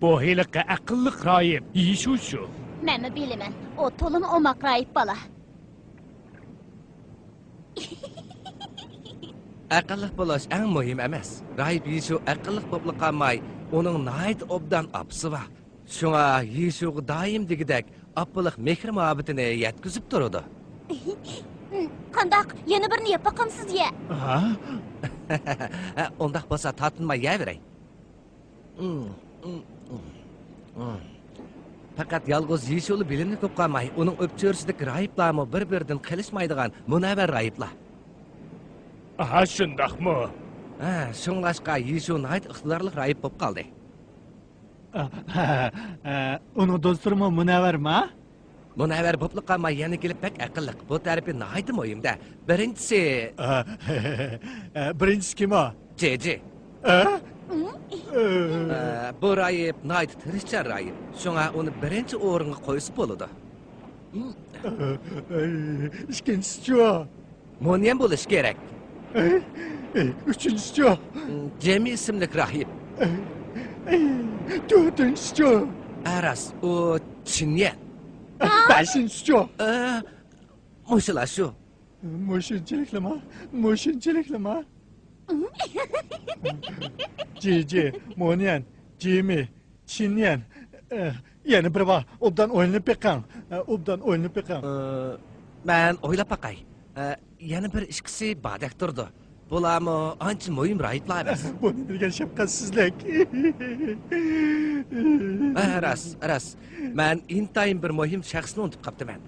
بۇ ھېلىقى ئەقىللىق راھىب يىشۇ شۇ. مەنمۇ بىلىمەن، ئۇ تولىمۇ ئوماق راھىب بالا. ئەقىللىق بولۇش ئەڭ مۇھىم ئەمەس. راھىب يىشۇ ئەقىللىق بولۇپلا قالماي، ئۇنىڭ ناھايىتى ئوبدان ئاپىسى بار. شۇڭا يىشۇغا دائىم دېگۈدەك ئاپىلىق مېھىر-مۇھەببىتىنى يەتكۈزۈپ تۇرىدۇ. قانداق؟ يەنە بىرنى يەپ باقامسىز يە؟ ھە؟ ئۇنداق بولسا تارتىنماي يەۋېرەي. پەقەت يالغۇز يىشۇلا بىلىملىك بولۇپ قالماي، ئۇنىڭ ئۆپچۆرىسىدىكى راھىبلارمۇ بىر-بىرىدىن قېلىشمايدىغان مۇنەۋۋەر راھىبلار. ھا، شۇنداقمۇ؟ ھە، شۇڭلاشقا يىشۇ ناھايىتى ئىقتىدارلىق راھىب بولۇپ قالدى. ئۇنىڭ دوستلىرىمۇ مۇنەۋۋەرما؟ مۇنەۋۋەر بوپلا قالماي، يەنە كېلىپ بەك ئەقىللىق. بۇ تەرىپى ناھايىتى مۇھىم-دە. بىرىنچىسى. ئە، ئە، بىرىنچىسى كىم ئۇ؟ جېجې. ئە؟ ئە؟ ئە، بۇ راھىب ناھايىتى تىرىشچان راھىب. شۇڭا ئۇنى بىرىنچى ئورۇنغا قويسا بولىدۇ. ئە، ئە، ئىككىنچىسىچۇ؟ مونيەن بولۇشى كېرەك. ئەي، ئەي، ئۈچىنچىسىچۇ؟ جېمى ئىسىملىك راھىب. ئەي، ئەي، تۆتىنچىسىچۇ؟ ئە، راست، ئۇ چىنيەن. بەشىنچىسىچۇ؟ ئە، مۇشۇلا شۇ. مۇشۇنچىلىكلىما؟ مۇشۇنچىلىكلىما؟ جېجې، مونيەن، جېمى، چىنيەن، ئە، يەنە بىرى بار. ئوبدان ئويلىنىپ بېقىڭ. ئە، ئوبدان ئويلىنىپ بېقىڭ. ئە، مەن ئويلاپ باقاي. ئە، يەنە بىر ئىككىسى باردەك تۇرىدۇ. بۇلارمۇ ئانچە مۇھىم راھىبلار ئەمەس. بۇ نېمە دېگەن شەپقەتسىزلىك؟ ھە، راست، راست. مەن ئىنتايىن بىر مۇھىم شەخسنى ئۇنتۇپ قاپتىمەن.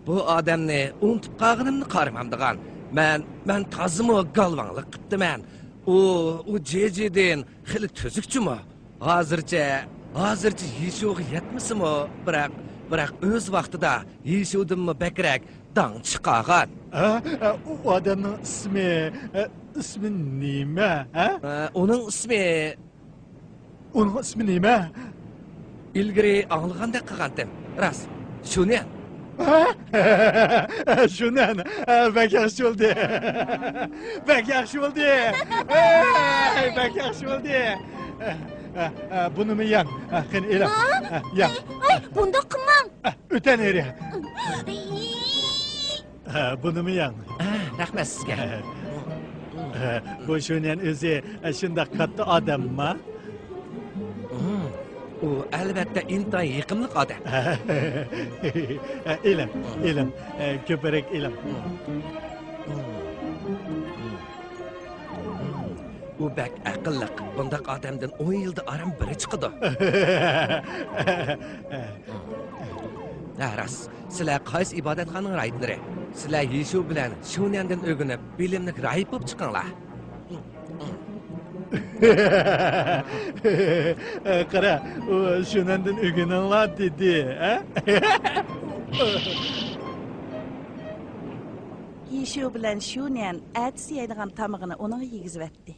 بۇ ئادەمنى ئۇنتۇپ قالغىنىمنى قارىمامدىغان. مەن، مەن تازىمۇ گالۋاڭلىق قىپتىمەن. ئۇ، ئۇ جېجېدىن خېلى تۈزۈكچىمۇ؟ ھازىرچە، ھازىرچە يىشۇغا يەتمىسىمۇ، بىراق، بىراق ئۆز ۋاقتىدا يىشۇدىنمۇ بەكرەك داڭ چىقارغان. ھە؟ ئۇ ئادەمنىڭ ئىسمى، ئىسمى نېمە، ھە؟ ئۇنىڭ ئىسمى. ئۇنىڭ ئىسمى نېمە؟ ئىلگىرى ئاڭلىغاندەك قىلغانتىم. راست، شۇنيەن. ھە؟ شۇنيەن. بەك ياخشى بولدى. بەك ياخشى بولدى. ھەي، بەك ياخشى بولدى. بۇنىمۇ يەڭ. قېنى، ئېلىڭ. ھە؟ يەڭ. ھەي، بۇنداق قىلماڭ. ئۆتەن ئېرى. ھە، بۇنىمۇ يەڭ. ھە، رەھمەت سىزگە. ھە، بۇ شۇنيەن ئۆزى، ھە، شۇنداق كاتتا ئادەمما؟ ئۇ، ئەلۋەتتە، ئىنتايىن يېقىملىق ئادەم. ھە، ئېلىڭ، ئېلىڭ، ھە، كۆپرەك ئېلىڭ. ئۇ بەك ئەقىللىق، بۇنداق ئادەمدىن ئون يىلدا ئاران بىرى چىقىدۇ. ھە، راست. سىلەر قايسى ئىبادەتخانىنىڭ راھىبلىرى؟ سىلەر يىشۇ بىلەن شۇنيەندىن ئۆگىنىپ، بىلىملىك راھىب بولۇپ چىقىڭلار. قارا، ئۇ شۇنيەندىن ئۆگىنىڭلار دېدى، ھە؟ يىشۇ بىلەن شۇنيەن ئەتىسى يەيدىغان تامىقىنى ئۇنىڭغا يېگۈزۈۋەتتى.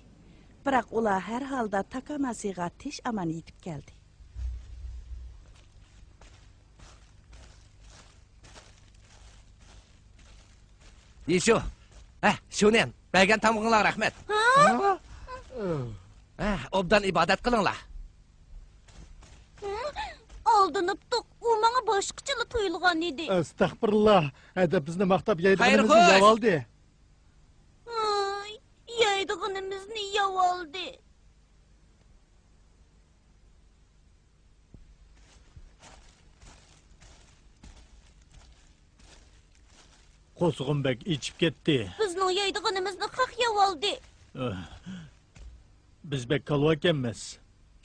بىراق ئۇلار ھەر ھالدا تاكاماسىغا تىنچ-ئامان يېتىپ كەلدى. يىشۇ! ھە، شۇنيەن، بەرگەن تامىقىڭلارغا رەھمەت. ھە؟ ئوبدان ئىبادەت قىلىڭلار. ھە؟ ئالدىنىپتۇق. ئۇ ماڭا باشقىچىلا تۇيۇلغان ئىدى. ئەستەغپۇرۇللا. ھەدە بىزنى ماختاپ يەيدىغىنىمىزنى خەير خوش! يەۋالدى. ھاي، يەيدىغىنىمىزنى يەۋالدى. قورسىقىم بەك ئېچىپ كەتتى. بىزنىڭ يەيدىغىنىمىزنى خەق يەۋالدى. ئۆھ، بىز بەك كالۋا ئىكەنمىز.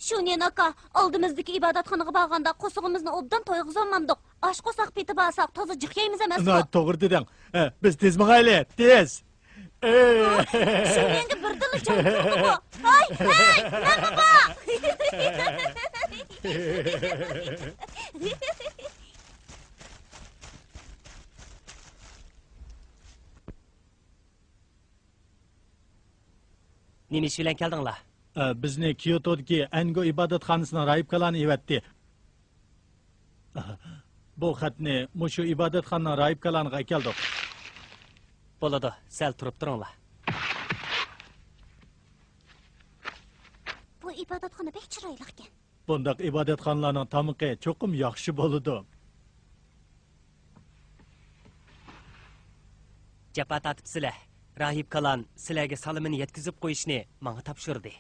شۇنيەن ئاكا، ئالدىمىزدىكى ئىبادەتخانىغا بارغاندا قورسىقىمىزنى ئوبدان تويغۇزالمامدۇق. ئاچ قورساق پېتى بارساق تازا جىق يەيمىز ئەمەسمۇ؟ ناھايىتى توغرا دېدىڭ. ھە، بىز تېز ماڭايلى، تېز! ئەي! شۇنيەنگە بىردىنلا جان كىردىغۇ. ھاي، ھەي، مەن بابا! نېمە ئىش بىلەن كەلدىڭلار؟ ئە، بىزنى كيوتودىكى ئەنگو ئىبادەتخانىسىنىڭ راھىبكالارى ئەۋەتتى. بۇ خەتنى مۇشۇ ئىبادەتخانىنىڭ راھىبكالارىغا ئەكەلدۇق. بولىدۇ، سەل تۇرۇپ تۇرۇڭلار. بۇ ئىبادەتخانا بەك چىرايلىقكەن. بۇنداق ئىبادەتخانىلارنىڭ تامىقى چوقۇم ياخشى بولىدۇ. جاپا تارتىپسىلەر. راھىب كالان سىلەرگە سالىمىنى يەتكۈزۈپ قويۇشنى ماڭا تاپشۇردى.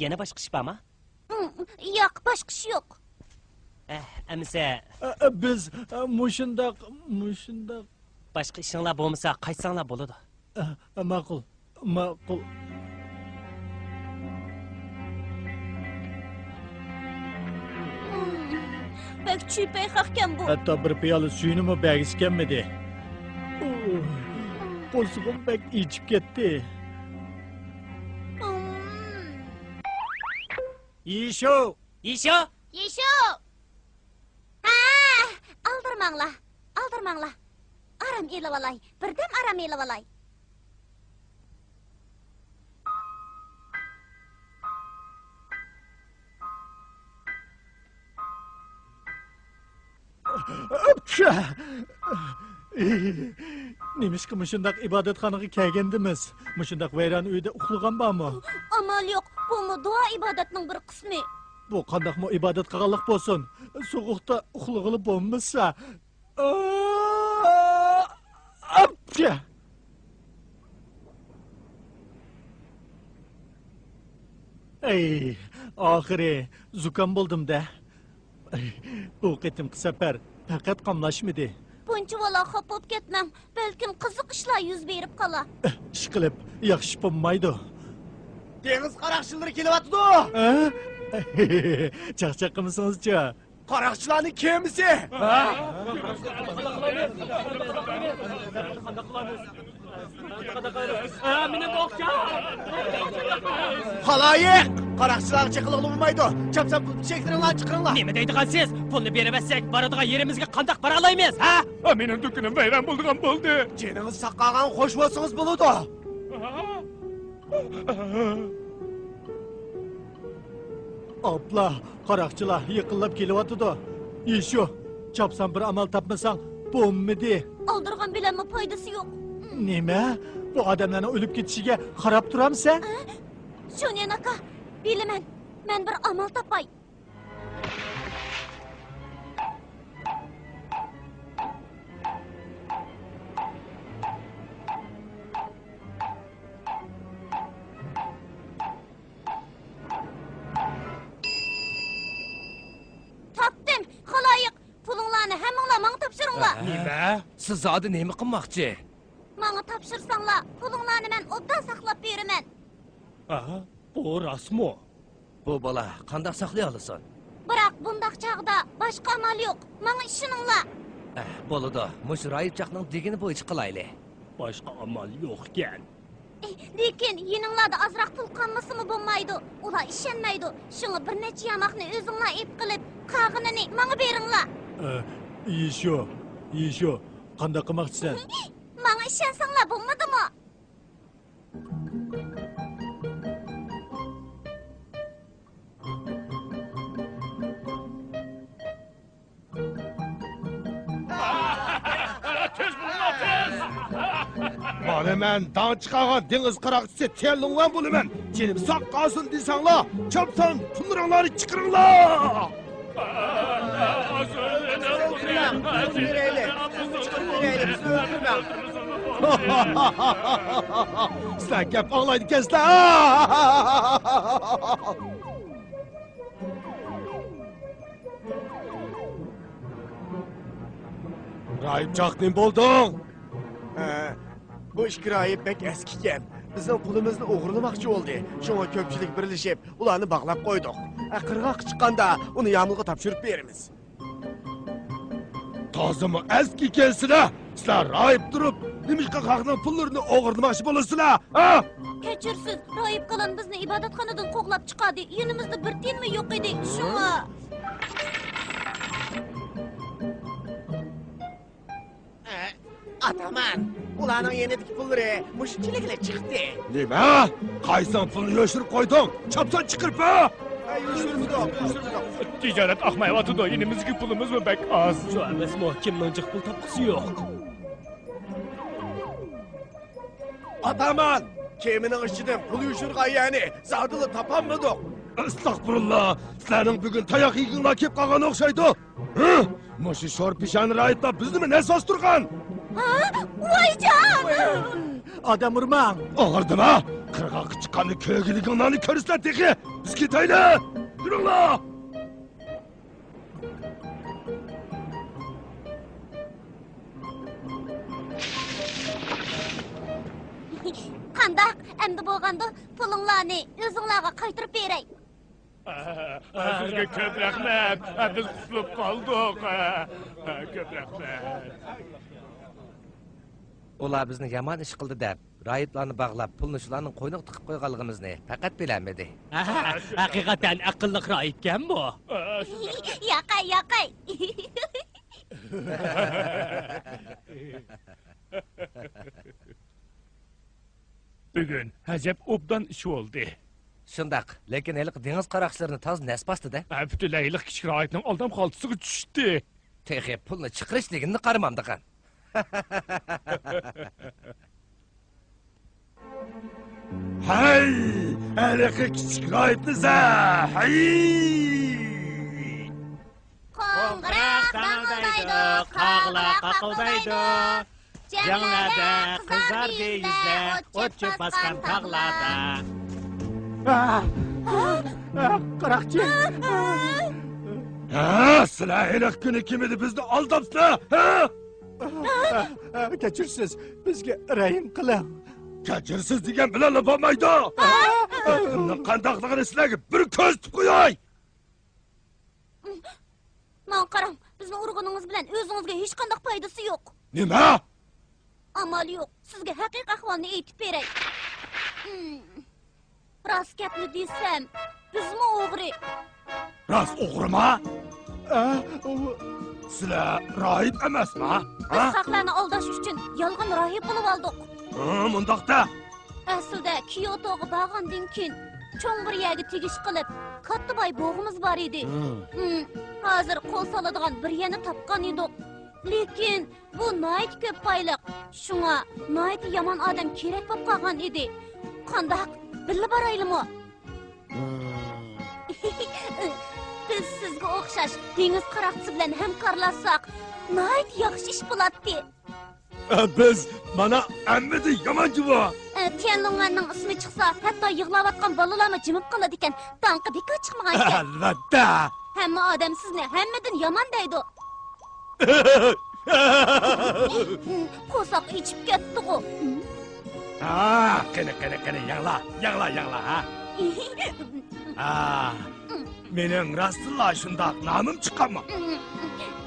يەنە باشقا ئىش بارمۇ؟ ياق، باشقا ئىش يوق. ئەھ، ئەمىسە. ئە، ئە، بىز، ئە، مۇشۇنداق، مۇشۇنداق. باشقا ئىشىڭلار بولمىسا، قايتساڭلار بولىدۇ. ئە، ئە، ماقۇل، ماقۇل. بەك چۈي پەيخەقكەن بۇ. ھەتتا بىر پىيالە سۈيىنىمۇ بەرگۈسى كەلمىدى. قورسىقىم بەك ئېچىپ كەتتى. يىشۇ! يىشۇ! يىشۇ! ھە، ئالدىرىماڭلار، ئالدىرىماڭلار. ئارام ئېلىۋالاي، بىردەم ئارام ئېلىۋالاي. نېمىشقا مۇشۇنداق ئىبادەتخانىغا كەلگەندىمىز؟ مۇشۇنداق ۋەيران ئۆيدە ئۇخلىغان بارمۇ؟ ئامال يوق، بۇمۇ دۇئا ئىبادەتنىڭ بىر قىسمى. بۇ قانداقمۇ ئىبادەت قىلغانلىق بولسۇن، سوغۇقتا ئۇخلىغىلى بولمىسا. ئاپچە! ئەي، ئاخىرى زۇكام بولدۇم-دە. ئەي، بۇ قېتىمقى سەپەر پەقەت قاملاشمىدى. بۇنچىۋالا خاپا بولۇپ كەتمەڭ. بەلكىم قىزىق ئىشلار يۈز بېرىپ قالار. ئىشقىلىپ، ياخشى بولمايدۇ. دېڭىز قاراقچىلىرى كېلىۋاتىدۇ! ھە؟ چاقچاق قىلمىسىڭىزچۇ؟ قاراقچىلارنىڭ كېمىسى! خالايىق! قاراقچىلارغا چېقىلغىلى بولمايدۇ. چاپسان پۇل پىشەكلىرىڭلارنى چىقىرىڭلار. نېمە دەيدىغانسىز؟ پۇلنى بېرىۋەتسەك، بارىدىغان يېرىمىزگە قانداق بارالايمىز، ھە؟ مېنىڭ دۇكىنىم ۋەيران بولىدىغان بولدى. جېنىڭىز ساق قالغان، خوش بولسىڭىز بولىدۇ. ئاپلا، قاراقچىلار يېقىنلاپ كېلىۋاتىدۇ. يىشۇ، چاپسان بىر ئامال تاپمىساڭ بولمىدى. ئالدىرىغان بىلەنمۇ پايدىسى يوق. نېمە؟ بۇ ئادەملەرنىڭ ئۆلۈپ كېتىشىگە قاراپ تۇرامسەن؟ ئە؟ شۇنيەن ئاكا، بىلىمەن. مەن بىر ئامال تاپاي. تاپتىم، خالايىق! پۇلۇڭلارنى ھەممىڭلار ماڭا تاپشۇرۇڭلار! نېمە؟ سىز زادى نېمە قىلماقچى؟ ماڭا تاپشۇرساڭلار، پۇلۇڭلارنى مەن ئوبدان ساقلاپ بېرىمەن. ھە؟ بۇ راستمۇ؟ بۇ بالا قانداق ساقلىيالىسۇن؟ بىراق بۇنداق چاغدا باشقا ئامال يوق. ماڭا ئىشىنىڭلار. ئەھ، بولىدۇ. مۇشۇ راھىبچاقنىڭ دېگىنى بويىچە قىلايلى. باشقا ئامال يوقكەن. ئېھ، لېكىن يېنىڭلاردا ئازراق پۇل قالمىسىمۇ بولمايدۇ. ئۇلار ئىشەنمەيدۇ. شۇڭا بىر نەچچە ياماقنى ئۆزۈڭلار ئېلىپ قېلىپ، قالغىنىنى ماڭا بېرىڭلار. ئە، يىشۇ، يىشۇ، قانداق قىلماقچىسەن؟ ماڭا ئىشەنسەڭلار بولمىدىمۇ؟ تېز بولۇڭلار، تېز! ما مانا مەن داڭ چىقارغان دېڭىز قاراقچىسى تيەنلۇڭۋەن بولىمەن. جېنىم ساق قالسۇن دېسەڭلار، چاپسان پۇللىرىڭلارنى چىقىرىڭلار! سىلەر گەپ ئاڭلايدىكەنسىلەر! راھىبجاق، نېمە بولدۇڭ؟ ھە، بۇ ئىككى راھىب بەك ئەسكىكەن. بىزنىڭ پۇلىمىزنى ئوغرىلىماقچى بولدى. شۇڭا كۆپچىلىك بىرلىشىپ، ئۇلارنى باغلاپ قويدۇق. ھە، قىرغاققا چىققاندا ئۇنى يامۇلغا تاپشۇرۇپ بېرىمىز. تازىمۇ ئەسكىكەنسىلەر! سىلەر راھىب تۇرۇپ، نېمىشقا خەقنىڭ پۇللىرىنى ئوغرىلىماقچى بولىسىلەر، ھە؟ كەچۈرسىز، راھىب قالان بىزنى ئىبادەتخانىدىن قوغلاپ چىقاردى. يېنىمىزدا بىر تىيىنمۇ يوق ئىدى، شۇڭا. ئاتامان، ئۇلارنىڭ يېنىدىكى پۇللىرى مۇشۇنچىلىكلا چىقتى. نېمە؟ قايسىڭ پۇلنى يوشۇرۇپ قويدۇڭ؟ چاپسان چىقىرىپ بەر! ھە، يوشۇرمىدۇق، يوشۇرمىدۇق. تىجارەت ئاقمايۋاتىدۇ، يېنىمىزدىكى پۇلىمىزمۇ بەك ئاز. شۇ ئەمەسمۇ، كىمنىڭ جىق پۇل تاپقۇسى يوق؟ ئاتامان، كېمىنىڭ ئىچىدىن پۇل يوشۇرغان يەرنى زادىلا تاپالمىدۇق. ئەستەغپۇرۇللا، سىلەرنىڭ بۈگۈن تاياق يېگۈڭلار كېلىپ قالغان ئوخشايدۇ. ھە؟ مۇشۇ شور پېشانە راھىبلار بىزنىمۇ نەسۋاس تۇرغان؟ ھە؟ ۋايجان! ئادەم ئۇرماڭ! ئاغرىدىما؟ قىرغاققا چىققاندا كۆرگۈلۈكۈڭلارنى كۆرسىلەر تېخى! بىز كېتەيلى! يۈرۈڭلار! قانداق؟ ئەمدى بولغاندۇ؟ پۇلۇڭلارنى ئۆزۈڭلارغا قايتۇرۇپ بېرەي. سىزگە كۆپ رەھمەت. بىز قۇتۇلۇپ قالدۇق. كۆپ رەھمەت. ئۇلار بىزنى يامان ئىش قىلدى دەپ، راھىبلارنى باغلاپ، پۇلنى شۇلارنىڭ قوينىغا تىقىپ قويغانلىقىمىزنى پەقەت بىلەلمىدى. ھەقىقەتەن ئەقىللىق راھىبكەن بۇ. ياقەي، ياقەي. بۈگۈن ئەجەب ئوبدان ئىش بولدى. شۇنداق، لېكىن ھېلىقى دېڭىز قاراقچىلىرىنى تازا نەس باستى-دە. ھە، پۈتۈنلەي ھېلىقى كىچىك راھىبنىڭ ئالدام خالتىسىغا چۈشتى. تېخى پۇلنى چىقىرىش دېگىنىنى قارىمامدىغان. ھەي، ھېلىقى كىچىك راھىبنى زە، ھەي! قوڭغۇراق داڭىلدايدۇ، قاغىلار قاقىلدايدۇ. جەڭلەردە قىزاردى يۈزلەر، ئوت چۆپ باسقان تاغلاردا. قاراقچى! ھە، سىلەر ھېلىقى كۈنى كېمىدە بىزنى ئالداپسىلەر، ھە؟ كەچۈرسىز، بىزگە رەھىم قىلىڭ. كەچۈرسىز دېگەن بىلەنلا بولمايدۇ. ئاقىلنىڭ قانداقلىقىنى سىلەرگە بىر كۆرسىتىپ قوياي. ماڭا قاراڭ، بىزنى ئۇرغىنىڭىز بىلەن ئۆزىڭىزگە ھېچقانداق پايدىسى يوق. نېمە؟ ئامال يوق، سىزگە ھەقىقىي ئەھۋالنى ئېيتىپ بېرەي. ھىم. راست گەپنى دېسەم، بىزمۇ ئوغرى. راست ئوغرىما؟ ئە، ئۇ سىلەر راھىب ئەمەسما؟ بىز ھە؟ خەقلەرنى ئالداش ئۈچۈن يالغان راھىب بولۇۋالدۇق. ھە، مۇنداقتا. ئەسلىدە كيوتوغا بارغاندىن كېيىن چوڭ بىر يەرگە تېگىش قىلىپ، كاتتا باي بوغىمىز بار ئىدى. ھىم. ھىم، ھازىر قول سالىدىغان بىر يەرنى تاپقان ئىدۇق. لېكىن بۇ ناھايىتى كۆپ بايلىق. شۇڭا ناھايىتى يامان ئادەم كېرەك بولۇپ قالغان ئىدى. قانداق؟ بىللە بارايلىمۇ؟ بىز سىزگە ئوخشاش دېڭىز قاراقچىسى بىلەن ھەمكارلاشساق، ناھايىتى ياخشى ئىش بولاتتى. بىز مانا ھەممىدىن يامان جۇمۇ. تيەنلۇڭۋەننىڭ ئىسمى چىقسا، ھەتتا يىغلاۋاتقان بالىلارمۇ جىمىپ قالىدىكەن. داڭقى بىكار چىقمىغانىكەن. ئەلۋەتتە. ھەممە ئادەم سىزنى ھەممىدىن يامان دەيدۇ. قورساق ئېچىپ كەتتىغۇ. ھا، قېنى، قېنى، قېنى، يەڭلا، يەڭلا، يەڭلا، ھا. ھا، مېنىڭ راستتىنلا شۇنداق نامىم چىققانمۇ؟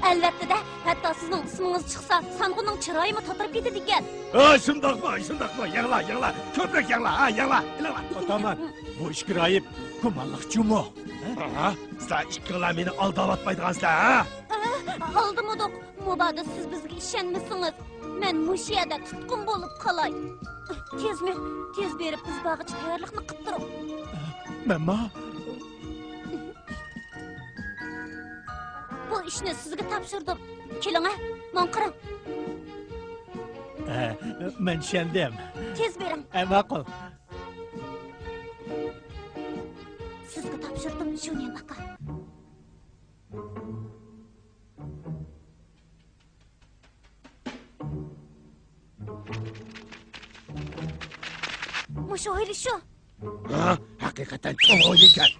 ئەلۋەتتە-دە، ھەتتا سىزنىڭ ئىسمىڭىز چىقسا، سانغۇننىڭ چىرايىمۇ تاتىرىپ كېتىدىكەن. ھا، شۇنداقمۇ، شۇنداقمۇ، يەڭلا، يەڭلا، كۆپرەك يەڭلا، ھا، يەڭلا، ئېلىڭلا. ئاتامان، بۇ ئىككى راھىب گۇمانلىق جۇمۇ. ھا؟ سىلەر ئىككىڭلار مېنى ئالداۋاتمايدىغانسىلەر، ھە؟ ئالدىمىدۇق. مۇبادا سىز بىزگە ئىشەنمىسىڭىز، مەن مۇشۇ يەردە تۇتقۇن بولۇپ قالاي. تېزمۇ، تېز بېرىپ بىز بارغىچە تەييارلىقنى قىپ تۇرۇڭ. مەنما؟ بۇ ئىشنى سىزگە تاپشۇردۇم. كېلىڭە، ماڭا قاراڭ. ئە، مەن چۈشەندىم. تېز بېرىڭ. ئە، ماقۇل. سىزگە تاپشۇردۇم، شۇنيەن ئاكا. مۇشۇ ھويلا شۇ. ھە، ھەقىقەتەن چوڭ ھويلا ئىكەن.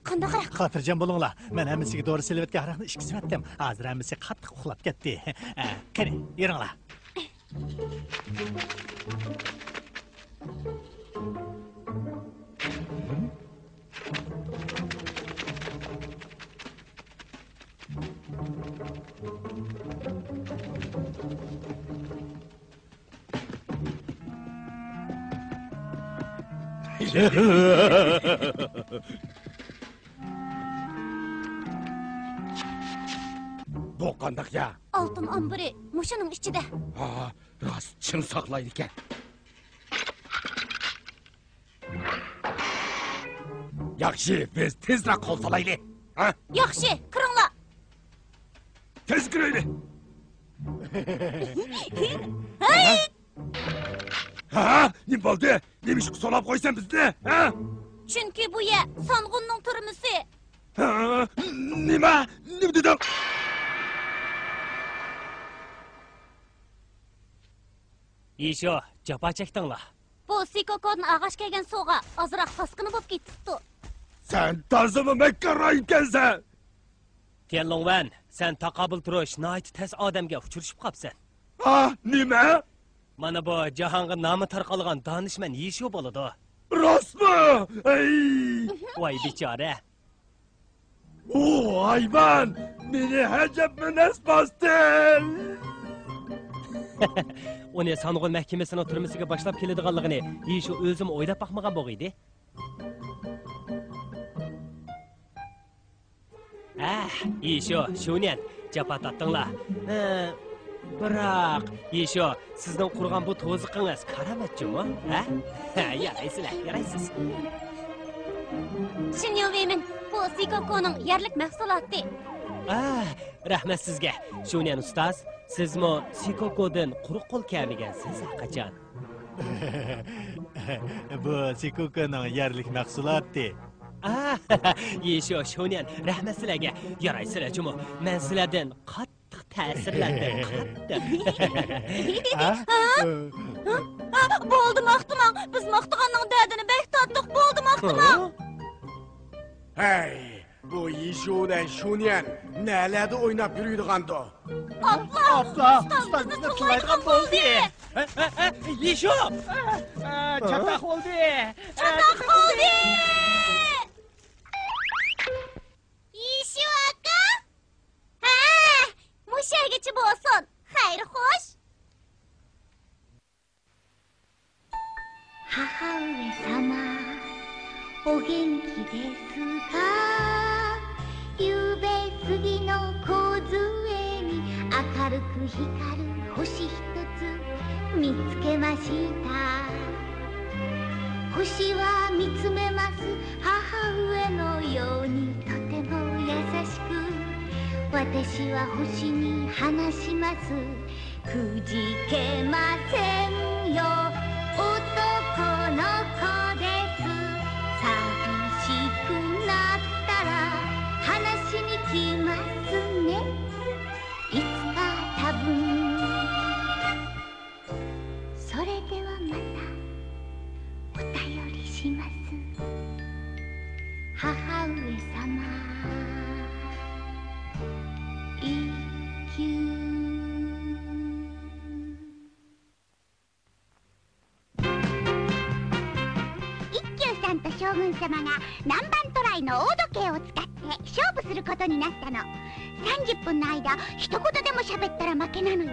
قانداق ھاراق؟ خاتىرجەم بولۇڭلار. مەن ھەممىسىگە دورا سېلىۋەتكەن ھاراقنى ئىچكۈزۈۋەتتىم. ھازىر ھەممىسى قاتتىق ئۇخلاپ كەتتى. ئە، قېنى، يۈرۈڭلار. بۇ قانداق يا؟ ئالتۇن ئامبىرى مۇشۇنىڭ ئىچىدە. ھا، راست چىڭ ساقلايدىكەن. ياخشى، بىز تېزرەك قول سالايلى. ھە؟ ياخشى، كىرىڭلار. تېز كىرەيلى. ھەي! ھە؟ نېمە بولدى؟ نېمىشقا سولاپ قويىسەن بىزنى؟ ھە؟ چۈنكى بۇ يەر سانغۇننىڭ تۈرمىسى. ھە؟ نېمە؟ نېمە دېدىڭ؟ يىشۇ، جاپا چەكتىڭلار. بۇ سىكوكودىن ئاغاش كەلگەن سۇغا ئازراق پاسكىنا بولۇپ كېتىپتۇ. سەن تازىمۇ مەككار ئىكەنسەن! تيەنلۇڭۋەن، سەن تاقابىل تۇرۇش ناھايىتى تەس ئادەمگە ئۇچرىشىپ قاپسەن. ھا، نېمە؟ مانا بۇ جاھانغا نامى تارقالغان دانىشمەن يىشۇ بولىدۇ. راستمۇ؟ ئەي! ۋاي بىچارە! ئۇ ھايۋان مېنى ئەجەب مەنەس باستى! ئۇنى سانغۇن مەھكىمىسىنىڭ تۈرمىسىگە باشلاپ كېلىدىغانلىقىنى يىشۇ ئۆزىمۇ ئويلاپ باقمىغان بوغىيدى. ھە، يىشۇ، شۇنيەن، جاپا تارتتىڭلار. ھە، بىراق، يىشۇ، سىزنىڭ قۇرغان بۇ توزىقىڭىز كارامەت جۇمۇ، ھە؟ ھە، يارايسىلەر، يارايسىز. شىنيۇ ۋېيمىن، بۇ سىكوكونىڭ يەرلىك مەھسۇلاتى. ئا، رەھمەت سىزگە. شۇنيەن ئۇستاز، سىزمۇ سىكوكودىن قۇرۇق قول كەلمىگەنسىز ھەرقاچان. بۇ سىكوكونىڭ يەرلىك مەھسۇلاتى. ئا، يىشۇ، شۇنيەن، رەھمەت سىلەرگە. يارايسىلەر جۇمۇ، مەن سىلەردىن قاتتىق تەسىرلەندىم، قاتتىق. ھە؟ ھە؟ ھە؟ بولدى ماختىماڭ، بىز ماختىغاننىڭ دەردىنى بەك تارتتۇق، بولدى ماختىماڭ. ھە؟ ھەي، بۇ يىشۇ بىلەن شۇنيەن نەلەردە ئويناپ يۈرىدىغاندۇ؟ ئاپلا، ئاپلا، ئۇستاز بىزنى تىللايدىغان بولدى. ھە، ھە، ھە، يىشۇ! ھە، ھە، چاتاق بولدى. چاتاق بولدى! يىشۇ ئاكا! ھە، مۇشۇ يەرگىچە بولسۇن. خەير خوش. 母上様、お元気ですか？ 夕べ過ぎの梢に明るく光る星一つ見つけました。星は見つめます、母上のようにとても優しく。私は星に話します。 くじけませんよ、男の子です。寂しくなったら話しに来ますね。いつか多分。それではまた。 お便りします。母上様。一休。 一休さんと将軍様が南蛮渡来の大時計を使って勝負することになったの。さんじゅっぷんの間、一言でも喋ったら負けなのよ。